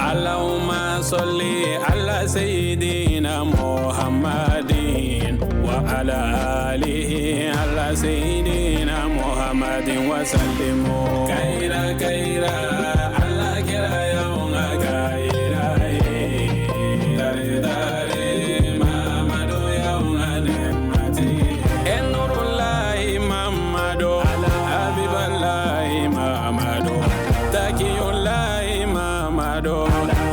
Allahumma salli ala sayyidina Muhammadin wa ala alihi ala sayyidina Muhammadin wa sallim. Kayira kayira Ala kira y'anw ka kayira ye. Tare tare Mamadu y'anw ka nɛɛmatigi ye. E nurulayi Mamadu Habibalayi Mamadu Takiyulayi Mamadu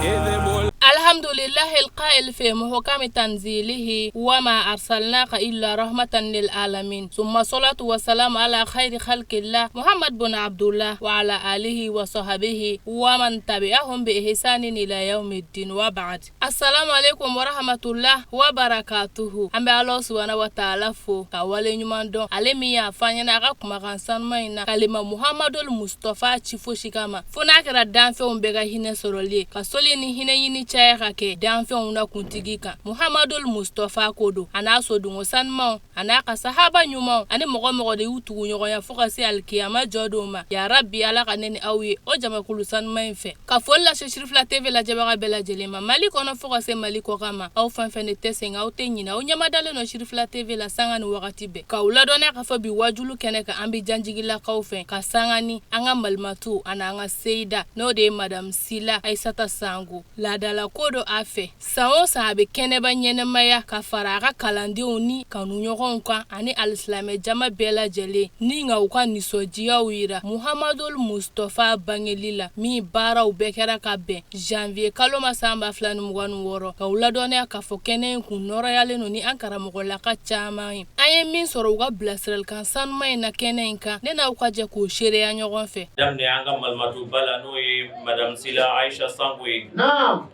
Idibul الحمد لله القائل في محكم تنزيله وما أرسلناك إلا رحمة للعالمين ثم الصلاة والسلام على خير خلق الله محمد بن عبد الله وعلى آله وصحبه ومن تبعهم بإحسان إلى يوم الدين وبعد السلام عليكم ورحمة الله وبركاته an bɛ Ala subahana wa taala fo ka wale ɲuman dɔn ale min y'a fɔ an ɲɛna a ka kumakan sanuman in na kalima Muhamadul Mustafa ci fosi kama fo n'a kɛra danfɛnw bɛɛ ka hinɛ sɔrɔli ye ka soli ni hinɛ ɲini caya ka kɛ danfɛnw na kuntigi kan Muhamadul Mustafa ko don a n'a sodungo sanumanw a n'a ka sahaba ɲumanw ani mɔgɔ mɔgɔ de y'u tugu ɲɔgɔnya fo ka se alikiyama jɔ don ma ya rabi ala ka ne ni aw ye o jamakulu sanuman in fɛ ka foli lase Sirifila TV lajɛbaga bɛɛ lajɛlen ma Mali kɔnɔ fo ka se Mali kɔkan ma aw fɛn fɛn de tɛ sɛgɛn aw tɛ ɲinɛ aw ɲɛmadalen don Sirifila TV la sanga ni wagati bɛɛ k'aw ladɔnniya k'a fɔ bi wajulu kɛnɛ kan an bɛ janjigilakaw fɛ ka sanga ni an ka malimatu ani an ka seyida n'o de ye madamu Sila Ayisata Sango laadala ko don a fɛ san o san a bɛ kɛnɛba ɲɛnamaya ka fara a ka kalandenw ni kanuɲɔgɔnw kan ani alisilamɛ jama bɛɛ lajɛlen ni ka u ka nisɔndiyaw yira Muhamadul Mustafa bangeli la min baaraw bɛɛ kɛra ka bɛn janvier kalo ma san 2026 k'aw ladɔnniya k'a fɔ kɛnɛ in kun nɔrɔyalen don ni an karamɔgɔlaka caman ye an ye min sɔrɔ u ka bilasiralikan sanuman in na kɛnɛ in kan ne n'aw ka jɛ k'o seereya ɲɔgɔn fɛ. Daminɛ an ka malimatuba la n'o ye madame Sila Ayisa Sango ye. Naam.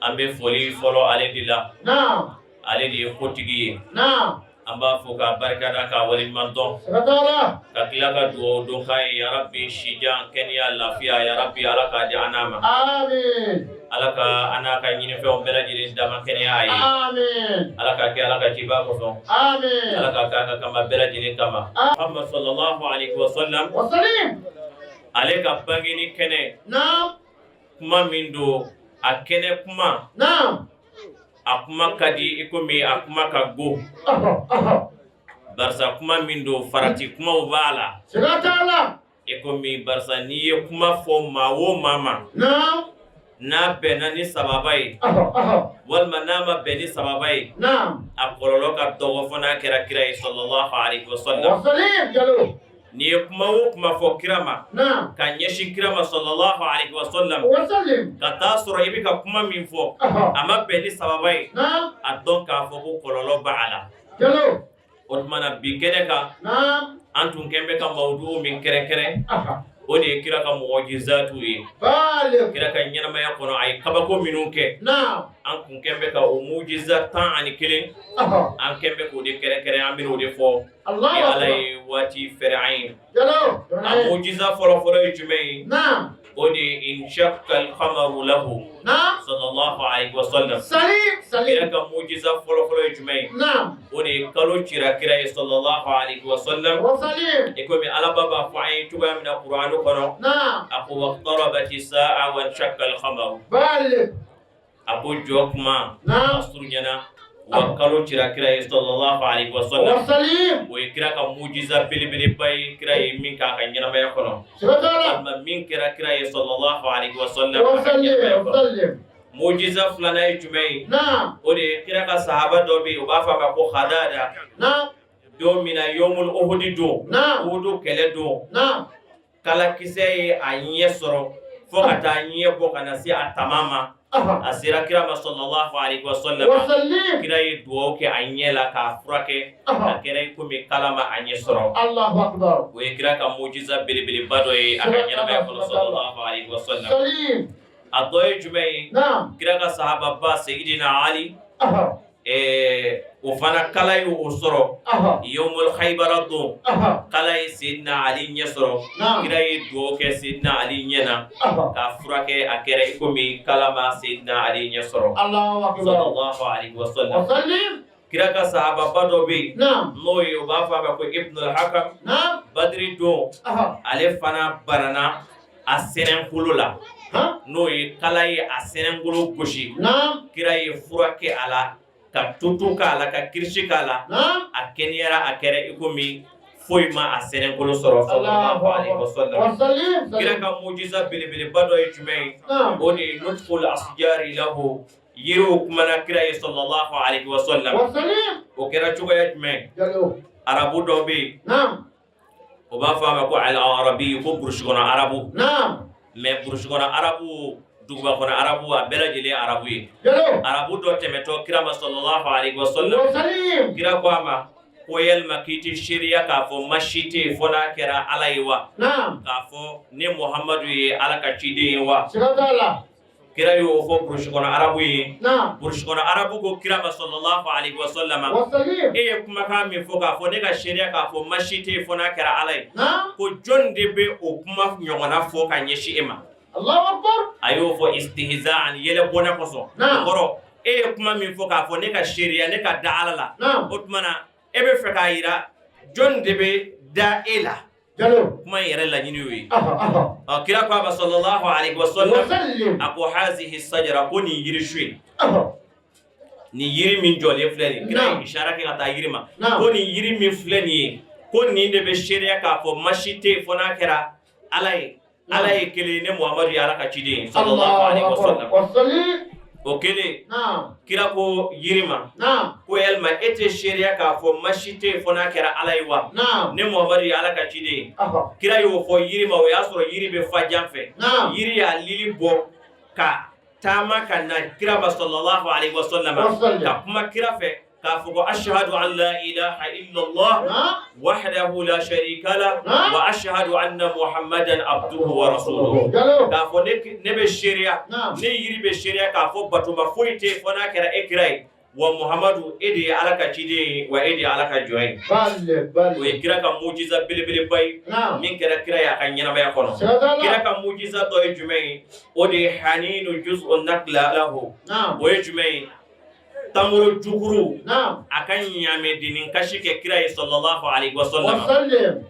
An bɛ foli fɔlɔ ale de la. Naam. Ale de ye kotigi ye. Naam. An b'a fo k'a barikada k'a waleɲuman dɔn. Siga t'a la. Ka tila ka dugawu don k'a ye yarabi sijan kɛnɛya lafiya yarabi ala k'a di an n'a ma. Amiin. Ala ka an n'a ka ɲinifɛnw bɛɛ lajɛlen dama kɛnɛya ye. Amiin. Ala ka kɛ ala ka ciba kosɔn. Amiin. Ala ka kɛ a ka kama bɛɛ lajɛlen kama. Muhammad sallallahu alaihi wa sallam. Wa salim. Ale ka bangeni kɛnɛ. Naam. Kuma min don a kɛnɛ kuma. Naam. A kuma ka di i komi a kuma ka go. Ɔhɔ ɔhɔ. Barisa kuma min don farati kumaw b'a la. Siga t'a la. I komi barisa n'i ye kuma fɔ maa o maa ma. Naam. N'a bɛnna ni sababa ye. Ɔhɔ ɔhɔ. Walima n'a ma bɛn ni sababa ye. Naam. A kɔlɔlɔ ka dɔgɔ fo n'a kɛra kira ye sallallahu alaihi wa sallam. Wa salim Jalo. N'i ye kuma o kuma fɔ kira ma. Naam. Ka ɲɛsin kira ma sallallahu alaihi wa sallam. Wa salim. Ka taa sɔrɔ i bɛ ka kuma min fɔ. Ɔhɔ. A ma bɛn ni sababa ye. Naam. A dɔn k'a fɔ ko kɔlɔlɔ b'a la. Jalo. O tuma na bi kɛnɛ kan. Naam. An tun kɛn bɛ ka mawudu min kɛrɛnkɛrɛn. Aha. O de ye kira ka mɔgɔjizatu ye. Baale. Kira ka ɲɛnamaya kɔnɔ a ye kabako minnu kɛ. Naam. An kun kɛn bɛ ka o mujiza 11. Ɔhɔ. An kɛn bɛ k'o de kɛrɛnkɛrɛn an bɛn'o de fɔ. Allahu Ni Ala akbar. ye waati fɛrɛ an ye. Jalo. A mujiza fɔlɔ-fɔlɔ ye jumɛn ye? Naam. O de ye inshaqqa al-qamaru lahu. Naam. Sallallahu alaihi wa sallam. Salim. Kira Salim. ka mujiza fɔlɔ-fɔlɔ ye jumɛn ye? Naam. O de ye kalo cira kira ye sallallahu alaihi wa sallam. Wa salim. I komi Alaba b'a fɔ an ye cogoya min na Kuranu kɔnɔ. Naam. A ko waqtarabati sa'a wa inshaqqa al-qamaru. Baale. A ko jɔ kuma a Naam. surunyana wa kalo cira kira ye sallallahu alaihi wa Wa sallam. salim. O ye kira ka mujiza belebeleba ye kira ye min k'a ka ɲɛnamaya kɔnɔ. Siga t'a la. Walima min kɛra kira ye sallallahu alaihi wa sallam Wa a ka salim. ɲɛnamaya Wa kɔnɔ. salim. Mujiza filanan ye jumɛn ye? Naam. O de ye kira ka sahaba dɔ bɛ yen u b'a fɔ a ma ko Hadada. Naam. Don min na yomul Uhudi don. Naam. Uhudu kɛlɛ don. Naam. Kalakisɛ ye a ɲɛ sɔrɔ fo ka taa ɲɛ bɔ ka na se a tama ma. Ɔhɔ. A sera kira ma sallallahu alaihi wa sallam. Wa salim. Kira ye dugawu kɛ a ɲɛ la k'a furakɛ. Ɔhɔ. A kɛra i komi kala ma a ɲɛ sɔrɔ. Allahu akbar. O ye kira ka mujiza belebeleba dɔ ye a ka ɲɛnamaya kɔnɔ sallallahu alaihi wa sallam. Salim. A dɔ ye jumɛn ye? Naam. Kira ka sahababa Seyidina Ali Ɔhɔ. ɛɛ O fana kala ye o sɔrɔ yomul haibara don, kala ye Seydina Ali ɲɛ sɔrɔ. Kira ye dugawu kɛ Seydina Ali ɲɛ na k'a furakɛ, a kɛra i komi kala ma Seydina Ali ɲɛ sɔrɔ, sallallahu alaihi wasallam. Kira ka sahababa dɔ bɛ yen, n'o ye u b'a fɔ a ma ko Ibnul Hakam. Badiri don, ale fana banana a sɛnɛnkolo la, n'o ye kala ye a sɛnɛnkolo gosi. Kira ye fura kɛ a la, ka tutu k'a la, ka kirisi k'a la, a kɛnɛyara, a kɛra i komi foyi ma a sɛnɛnkolo sɔrɔ, sallallahu alaihi wasallam. Kira ka mujiza belebeleba dɔ ye jumɛn ye? O de ye nutqul asjari lahu, yiriw kumana kira ye, sallallahu alaihi wasallam. O kɛra cogoya jumɛn? Arabu dɔ bɛ yen, o b'a fɔ a ma ko al arabi, ko burusi kɔnɔ arabu. Mais burusi kɔnɔ arabu, duguba kɔnɔ arabu, a bɛɛ lajɛlen arabu ye. Arabu dɔ tɛmɛtɔ kira ma, sallallahu alaihi wasallam, kira ko a ma ko yalima k'i tɛ seereya k'a fɔ ma si tɛ yen fo n'a kɛra Ala ye wa? K'a fɔ ne Muhamadu ye Ala ka ciden ye wa? Kira y'o fɔ burusi kɔnɔ arabu ye. Burusi kɔnɔ arabu ko kira ma, sallallahu alaihi wasallam, e ye kumakan min fɔ k'a fɔ ne ka seereya k'a fɔ ma si tɛ yen fo n'a kɛra Ala ye, ko jɔn de bɛ o kuma ɲɔgɔnna fɔ ka ɲɛsin e ma? A y'o fɔ istihzaan, yɛlɛ bɔnɛ kosɔn. O kɔrɔ, e ye kuma min fɔ k'a fɔ ne ka seereya, ne ka da Ala la, o tuma na e bɛ fɛ k'a jira jɔn de bɛ da e la? Kuma in yɛrɛ laɲini y'o ye. Ɔ, kira ko a ma, sallallahu alaihi wasallam, a ko hazihi sajara, ko nin yirisu in, nin yiri min jɔlen filɛ nin, kira ye isara kɛ ka taa yiri ma, ko nin yiri min filɛ nin ye, ko nin de bɛ seereya k'a fɔ ma si tɛ yen fo n'a kɛra Ala ye, Ala ye kelen, ne Muhamadu ye Ala ka ciden ye, sallallahu alaihi wasallam. O kelen, kira ko yiri ma ko yalima e tɛ seereya k'a fɔ ma si tɛ yen fo n'a kɛra Ala ye wa? Ne Muhamadu ye Ala ka ciden ye. Kira y'o fɔ yiri ma, o y'a sɔrɔ yiri bɛ fajan fɛ. Yiri y'a lili bɔ ka taama ka na kira ma, sallallahu alaihi wasallam, ka kuma kira fɛ k'a fɔ ko ashhadu an la ilaha illallah wahdahu la sharika la wa ashhadu anna muhammadan abduhu wa rasuluhu, k'a fɔ ne bɛ seereya, ne yiri bɛ seereya k'a fɔ batoma foyi tɛ fo n'a kɛra e kira ye, wa Muhamadu, e de ye Ala ka ciden ye, wa e de ye Ala ka jɔn ye. O ye kira ka mujiza belebeleba ye min kɛra kira ye a ka ɲɛnamaya kɔnɔ. Kira ka mujiza dɔ ye jumɛn ye? O de ye haninu juz'u nakla lahu. O ye jumɛn ye? Tamaro jukuru, a ka ɲaamɛdennin kasi kɛ kira ye, sallallahu alaihi wasallam.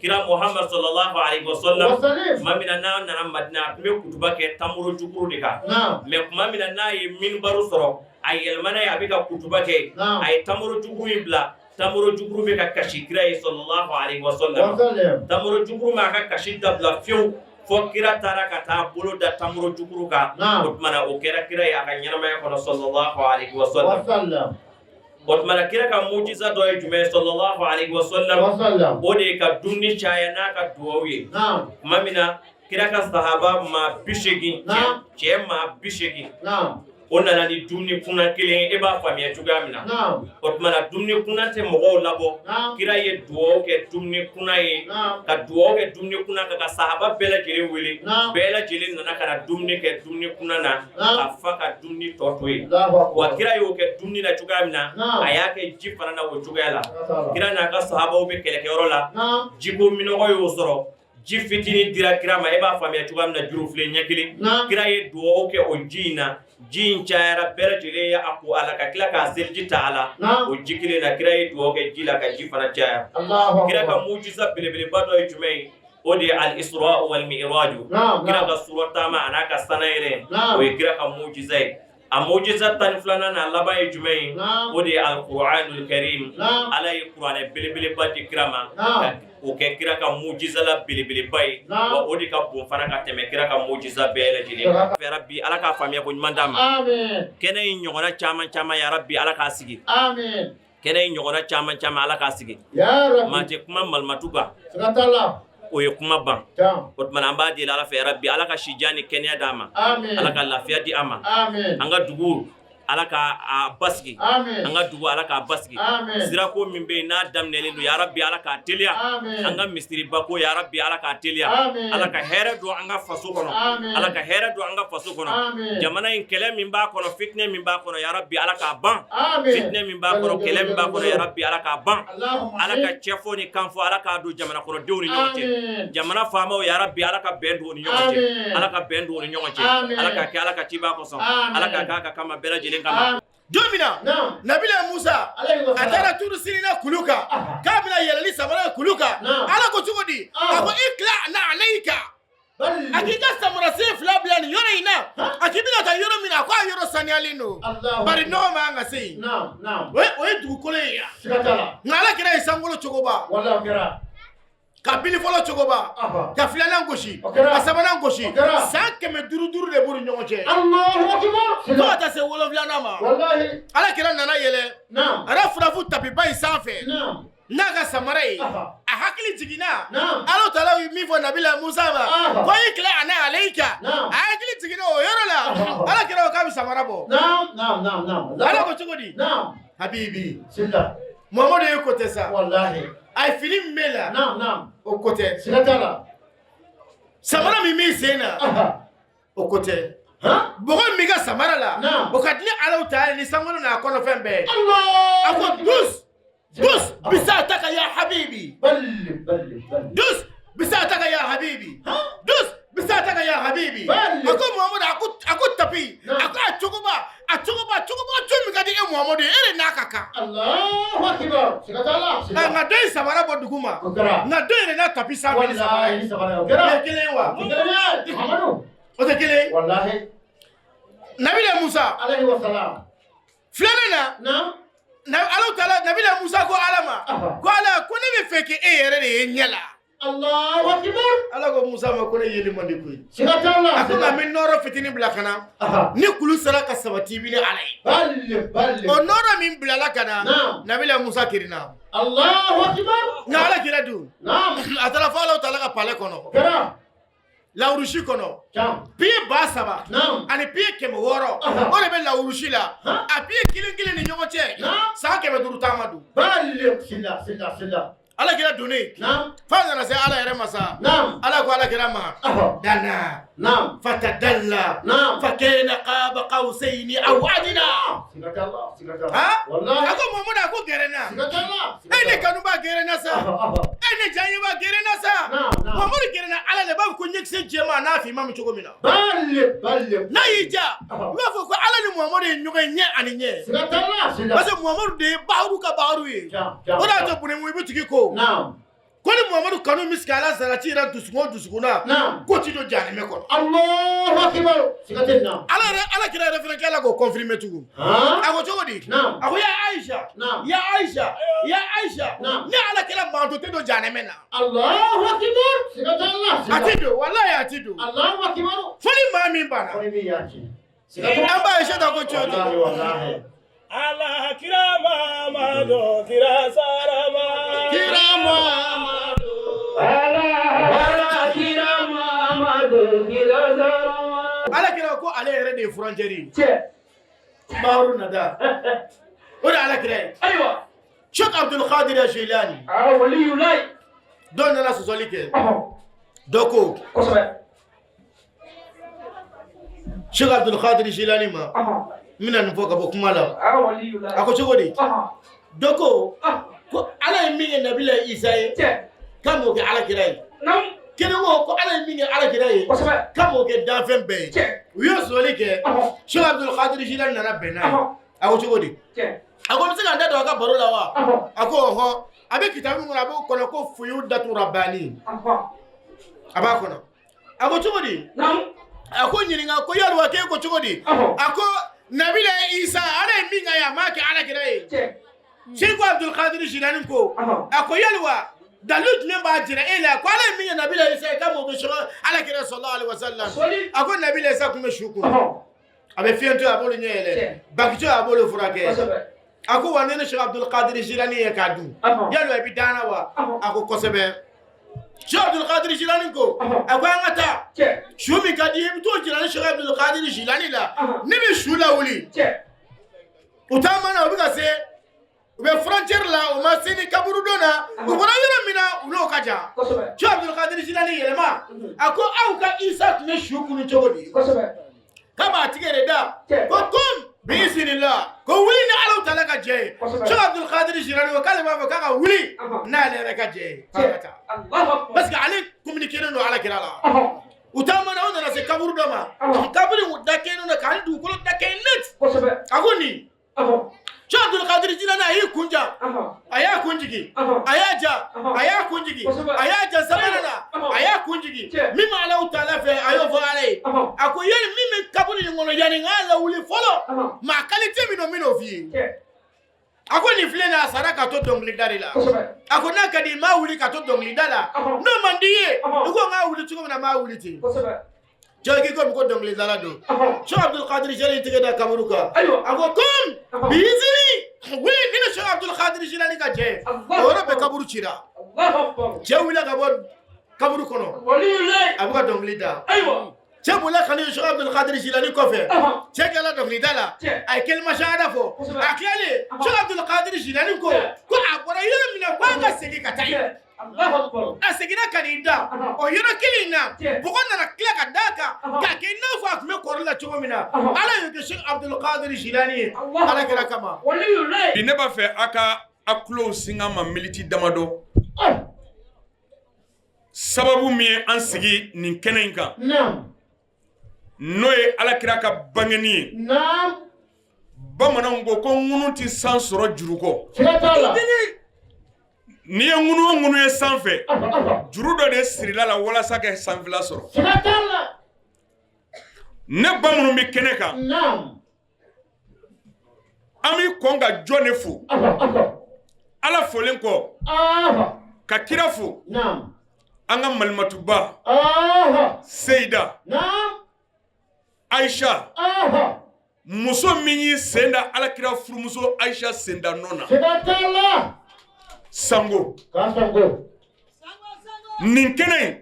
Kira Muhammad sallallahu alaihi wasallam, tuma min na n'a nana Madina, a tun bɛ kutuba kɛ tamaro jukuru de kan. Mais tuma min na n'a ye minbaru sɔrɔ, a yɛlɛmana ye, a bɛ ka kutuba kɛ, a ye tamaro jukuru in bila. Tamaro jukuru bɛ ka kasi kira ye, sallallahu alaihi wasallam. Tamaro jukuru ma a ka kasi dabila fiyewu fo kira taara ka taa bolo da tamaro jukuru kan. O tuma na, o kɛra kira ye a ka ɲɛnamaya kɔnɔ, sallallahu alaihi wasallam. O tuma na, kira ka mujiza dɔ ye jumɛn ye, sallallahu alaihi wasallam? O de ye ka dumuni caya n'a ka duwawu ye. Tuma min na kira ka sahaba maa 80, cɛ maa 80, o nana ni dumuni kunna kelen, e b'a faamuya cogoya min na, o tuma na dumuni kunna tɛ mɔgɔw labɔ. Kira ye dugawu kɛ dumuni kunna ye, ka dugawu kɛ dumuni kunna ka sahaba bɛɛ lajɛlen wele. Bɛɛ lajɛlen nana ka na dumuni kɛ dumuni kunna na ka fa ka dumuni tɔ to yen. Wa kira y'o kɛ dumuni na cogoya min na, a y'a kɛ ji fana na o cogoya la. Kira n'a ka sahabaw bɛ kɛlɛkɛyɔrɔ la, jiko minɔgɔ y'o sɔrɔ, ji fitinin dira kira ma, e b'a faamuya cogoya min na, jurufilen ɲɛ kelen. Kira ye dugawu kɛ o ji in na, ji in cayara, bɛɛ lajɛlen ye a ko a la ka tila k'a seliji ta a la o ji kelen na. Kira ye dugawu kɛ ji la ka ji fana caya. Kira ka mujiza belebeleba dɔ ye jumɛn ye? O de ye al-isra wal mi'raj, kira ka sura taama a n'a ka sanayɛlɛ, o ye kira ka mujiza ye. A mujiza 12nan n'a laban ye jumɛn ye? O de ye al-Qur'anul karim. Ala ye kuranɛ belebeleba di kira ma ka o kɛ kira ka mujiza la belebeleba ye, wa o de ka bon fana ka tɛmɛ kira ka mujiza bɛɛ lajɛlen kan. Ya Rabbi, Ala k'a faamuya ko ɲuman d'an ma. Kɛnɛ in ɲɔgɔnna caman caman, ya Rabbi, Ala k'a sigi. Kɛnɛ in ɲɔgɔnna caman caman, Ala k'a sigi. Maa tɛ kuma malimatu kan, o ye kuma ban. O tuma an b'a deli Ala fɛ, ya Rabbi, Ala ka sijan ni kɛnɛya d'a ma, Ala ka lafiya di a ma. An ka dugu Ala ka a basigi. Amin. An ka dugu, Ala k'a basigi. Amin. Sirako min bɛ yen n'a daminɛlen don, yarabi Ala k'a teliya. Amin. An ka misiriba ko, yarabi Ala k'a teliya. Amin. Ala ka hɛrɛ don an ka faso kɔnɔ. Amin. Ala ka hɛrɛ don an ka faso kɔnɔ. Amin. Jamana in, kɛlɛ min b'a kɔnɔ, fitinɛ min b'a kɔnɔ, yarabi Ala k'a ban. Amin. Fitinɛ min b'a kɔnɔ, kɛlɛ min b'a kɔnɔ, yarabi Ala k'a ban. Allahumma. Ala ka cɛfɔ ni kanfɔ, Ala k'a don jamana kɔnɔdenw ni ɲɔgɔn cɛ. Amin. Jamana faamaw, yarabi Ala ka bɛn don u ni ɲɔgɔn cɛ. Amin. Ala ka bɛn don u ni ɲɔgɔn cɛ. Amin. Ala ka kɛ Ala ka ciba kosɔn. Amin. Ala ka k'a ka kama bɛɛ lajɛlen kama. Don min na Naam. Nabila Musa Alayhi wa a salam. taara Turu Sinina kulu kan k'a bɛna yɛlɛ ni samara ye kulu kan. Naam. Ala ko cogo di? A ko اخلع نعليك. Bal. A k'i ka samara sen fila bila nin yɔrɔ in na. A k'i bɛna taa yɔrɔ min na, a ko a yɔrɔ saniyalen don. Allahu. Bari nɔgɔ man kan ka se yen. Naam, naam. O ye dugukolo ye yan. Siga t'a la. Nka Ala kɛra ye sankolo cogoba. Wallahi o kɛra. Ka bili fɔlɔ cogoba. Ka filanan gosi. O kɛra. Ka sabanan gosi. O kɛra. San 500 5 de b'u ni ɲɔgɔn cɛ. Allahu akbar. Fo ka taa se wolonfilanan ma. Wallahi. Ala kɛra nana yɛlɛ. Naam. Arafurafu tapiba in sanfɛ. Naam. N'a ka samara ye. A hakili jiginna. Naam. Ala taala ye min fɔ Nabila Musa ma. Aha. Ko اخلع نعليك. Naam. A hakili jiginna o yɔrɔ la. Aha. Ala kɛra ko k'a bɛ samara bɔ. Naam, naam, naam, naam. Ala ko cogo di? Naam. Habibi. Sila. Muhamadu ye ko tɛ sa. Wallahi. A ye fini min b'e la. Naam, naam. O ko tɛ. Siga t'a la. Samara min b'i sen na. O ko tɛ. Han? Bɔgɔ min b'i ka samara la. Naam. O ka di ni Alahu taala ni sankolo n'a kɔnɔfɛn bɛɛ ye. Allah. A ko دس دس بساطك يا حبيبي. Balli, balli, balli. دس بساطك يا حبيبي. دس بساطك يا حبيبي. Balli. A ko Muhamadu, a ko tapi. Naam. A ko a cogoba, a cogoba, cogoba cogo min ka di e Muhamadu ye, e de n'a ka kan. Allahu akbar. Siga t'a la. Siga. Nka dɔ in samara bɔ dugu ma. O kɛra. Nka dɔ in de n'a tapi sanfɛ ni samara Wallahi ye. ni samara ye. O O kɛra. tɛ kelen ye wa? O kɛra ye. Muhammadu. O tɛ kelen ye. Wallahi. Nabila Musa Alayhi wa salam. filanan na. Naam. Na Alahu taala, Nabila Musa ko Ala ma. Aha. Ko Ala, ko ne bɛ fɛ k'e yɛrɛ de ye ɲɛ la. Allahu akbar. Ala ko Musa ma ko ne yeli man di koyi. Siga t'a la. A ko nka n bɛ nɔɔrɔ fitinin bila ka na. Ni kulu sera ka sabati, i bɛ ni Ala ye. Balli, balli. O nɔɔrɔ min bilala ka na. Naam. Nabila Musa kirinna. Allahu akbar. Nka Ala kira dun. Naam. A taara fɔ Alahu taala ka palais kɔnɔ. O kɛra. Lawurusi kɔnɔ. Can. Pieds 3000. Naam. Ani pieds 600. Aha. O de bɛ lawurusi la. Han? A pieds kelen kelen ni ɲɔgɔn cɛ. Naam. San 500 taama don. Balli. Sila, sila, sila. Ala kira donnen. Naam. F'a nana se Ala yɛrɛ ma sa. Naam. Ala ko Ala kira ma. دنا Naam. فتدلى Naam. فكان قاب قوسين أو أدنى. Siga t'a la. Siga t'a la. Ha? Wallahi. A ko Muhamadu, a ko gɛrɛ n na. Siga t'a la. E ne kanuba, gɛrɛ n na sa. E ne janyeba, gɛrɛ n na sa. Naam, naam. Muhamadu gɛrɛ n na Ala la, i b'a fɔ ko ɲɛkisɛ jɛman n'a finman bɛ cogo min na. Balli, balli. N'a y'i ja, i b'a fɔ ko Ala ni Muhamadu ye ɲɔgɔn ye ɲɛ ani ɲɛ. Siga t'a la. Sila. Parce que Muhamadu de ye baharu ka baharu ye. Can, can. O de y'a to Bunemu i bɛ tigi ko. Naam. Ko ni Muhamadu kanu bɛ sigi Ala salati yɛrɛ dusukun o dusukun na. Naam. Ko ti don jahanamɛ kɔnɔ. Allahu akbar. Siga tɛ nin na. Ala yɛrɛ, Ala kira yɛrɛ fana kila k'o confirmer tugun. Han? A ko cogo di? Naam. A ko ya Aisha. Naam. Ya Aisha. Ya Aisha. Naam. Ne Ala kira manto tɛ don jahanamɛ na. Allahu akbar. Siga t'a la. A ti don, walahi a ti don. Allahu akbar. Fo ni maa min banna. Ko ni min y'a ci. Siga t'a la. An b'a Aisha ta ko tiɲɛ Wallahi, don. wallahi. Ala kira Mamadu kira sarama. Kira Muhammadu. Ala kira Mamadu kira sarama. Ala kira ko ale yɛrɛ de ye frontière ye. Cɛ. Baharu nada. O de ye Ala kira ye. Ayiwa. Cheikh Abdul Qadir Jilani. Aa waliyulayi. Dɔw nana sɔsɔli kɛ. Dɔ ko Kosɛbɛ. Cheikh Abdul Qadir Jilani ma. N bɛna nin fɔ ka bɔ kuma la. Aa waliyulayi. A ko cogo di? Dɔ ko ko Ala ye min kɛ Nabila Isa ye. Cɛ. K'a m'o kɛ Ala kira ye. Naam. Kelen ko ko Ala ye min kɛ Ala kira ye. Kosɛbɛ. K'a m'o kɛ danfɛn bɛɛ ye. Cɛ. U ye sɔsɔli kɛ. Cheikh Abdul Qadir Jilani nana bɛn n'a ye. A ko cogo di? Cɛ. A ko n bɛ se ka n da don a ka baro la wa? A ko ɔhɔn. A bɛ kitabu min kɔnɔ, a b'o kɔnɔ ko Fuyudatu Rabani. A b'a kɔnɔ. A ko cogo di? Naam. A ko ɲininka ko yali wa k'e ko cogo di? A ko Nabila Isa, Ala ye min k'a ye, a m'a kɛ Ala kira ye. Cɛ. Cheikh Abdul Qadir Jilani ko. A ko yali wa dalu jumɛn b'a jira e la ko Ala ye min kɛ Nabila Isa ye k'a m'o kɛ Ala kira sallallahu alaihi wasallam. Sɔli. A ko Nabila Isa tun bɛ su kun. A bɛ fiyentɔ a b'olu ɲɛ yɛlɛ. Cɛ. Bakitɔ a b'olu furakɛ. Kosɛbɛ. A ko wa ne ni Cheikh Abdul Qadir Jilani ye k'a dun. Yali wa i bɛ dan na wa? A ko kosɛbɛ. Cheikh Abdul Qadir Jilani ko. A ko an ka taa. Cɛ. Su min ka di i ye, i bɛ t'o jira ni Cheikh Abdul Qadir Jilani la. Ne bɛ su lawuli. Cɛ. U taamana, u bɛ ka se, u bɛ frontière la, u ma se ni kaburudon na, u bɔra yɔrɔ min na, u n'o ka jan. Cheikh Abdul Qadir Jilani yɛlɛma, a ko aw ka Isa tun bɛ su kunu cogo di? K'a b'a tigɛ de da ko kum biizinillah, ko wuli ni Alahu taala ka jɛ ye. Cheikh Abdul Qadir Jilani ko k'ale b'a fɔ k'a ka wuli n'ale yɛrɛ ka jɛ ye, k'a ka taa, parce que ale communiqué don Ala kira la. U taamana, u nana se kaburu dɔ ma, kaburu in da kɛlen don k'ale dugukolo da kɛ net. A ko nin, Cheikh Abdul Qadir Jilani a y'i kun ja, a y'a kun jigin, a y'a ja, a y'a kun jigin, a y'a ja sabanan na, a y'a kun jigin. Min bɛ Alahu taala fɛ, a y'o fɔ Ala ye. A ko yali min bɛ kaburu in kɔnɔ, yanni n k'a lawuli fɔlɔ, maa qualité min don, n bɛn'o f'i ye. A ko nin filɛ nin ye, a sara ka to dɔnkilida de la. A ko n'a ka di i m'a wuli ka to dɔnkilida la, n'o man di i ye, i ko n k'a wuli cogo min na, n b'a wuli ten. Jɔn ko ko dɔnkilidala don. Cheikh Abdul Qadir Jilani tɛgɛ da kaburu kan, a ko kum biizini, wuli ni ne Cheikh Abdul Qadir Jilani ka jɛ ye. O yɔrɔ bɛɛ kaburu cira, cɛ wulila ka bɔ kaburu kɔnɔ, a bɛ ka dɔnkili da. Cɛ bolila ka na Cheikh Abdul Qadir Jilani kɔfɛ, cɛ kɛla dɔnkilida la, a ye kelima shahada fɔ. A tilalen, Cheikh Abdul Qadir Jilani ko ko a bɔra yɔrɔ min na, ko an ka segin ka taa yen. A seginna ka n'i da o yɔrɔ kelen in na, bɔgɔ nana tila ka d'a kan k'a kɛ i n'a fɔ a tun bɛ kɔrɔ la cogo min na. Ala y'o kɛ Cheikh Abdul Qadir Jilani ye Ala kira kama. Bi ne b'a fɛ a ka a tulow singa ma miniti damadɔ. Sababu min ye an sigi nin kɛnɛ in kan, n'o ye Alakira ka bangeni ye. Bamananw ko ko ŋunu tɛ san sɔrɔ juru kɔ. N'i ye ŋunu o ŋunu ye sanfɛ, juru dɔ de sirila la walasa ka sanfɛla sɔrɔ. Ne ba minnu bɛ kɛnɛ kan, an bɛ kɔn ka jɔn de fo? Ala folen kɔ ka kira fo, an ka malimatuba Seyida Ayisa, muso min y'i sen da Alakira furumuso Ayisa senda nɔ na. Sango nin kɛnɛ in,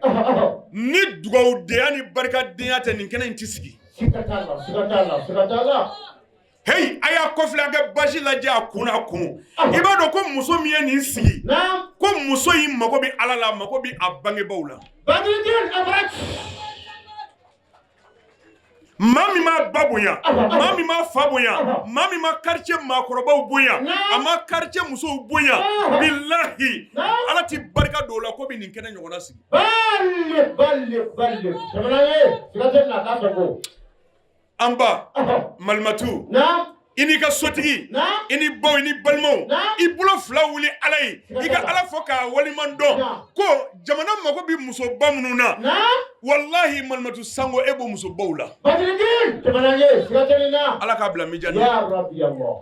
ni dugawudenya ni barikadenya tɛ, nin kɛnɛ in tɛ sigi. Heyi, a y'a kɔfilɛ, a kɛ basi lajɛ a kun n'a kun, i b'a dɔn ko muso min ye nin sigi, ko muso in mago bɛ Ala la, a mago bɛ a bangebaaw la. Maa min m'a ba bonya, maa min m'a fa bonya, maa min ma quartier maakɔrɔbaw bonya, a ma quartier musow bonya, bilahi Ala ti barika don o la ko bɛ nin kɛnɛ ɲɔgɔnna sigi. An ba malimatu, i n'i ka sotigi, i ni baw, i ni balimaw, i bolo fila wuli Ala ye, i ka Ala fo k'a waliman dɔn ko jamana mago bɛ musoba minnu na, walahi malimatu Sango, e b'o musobaw la. Ala k'a bila mijan.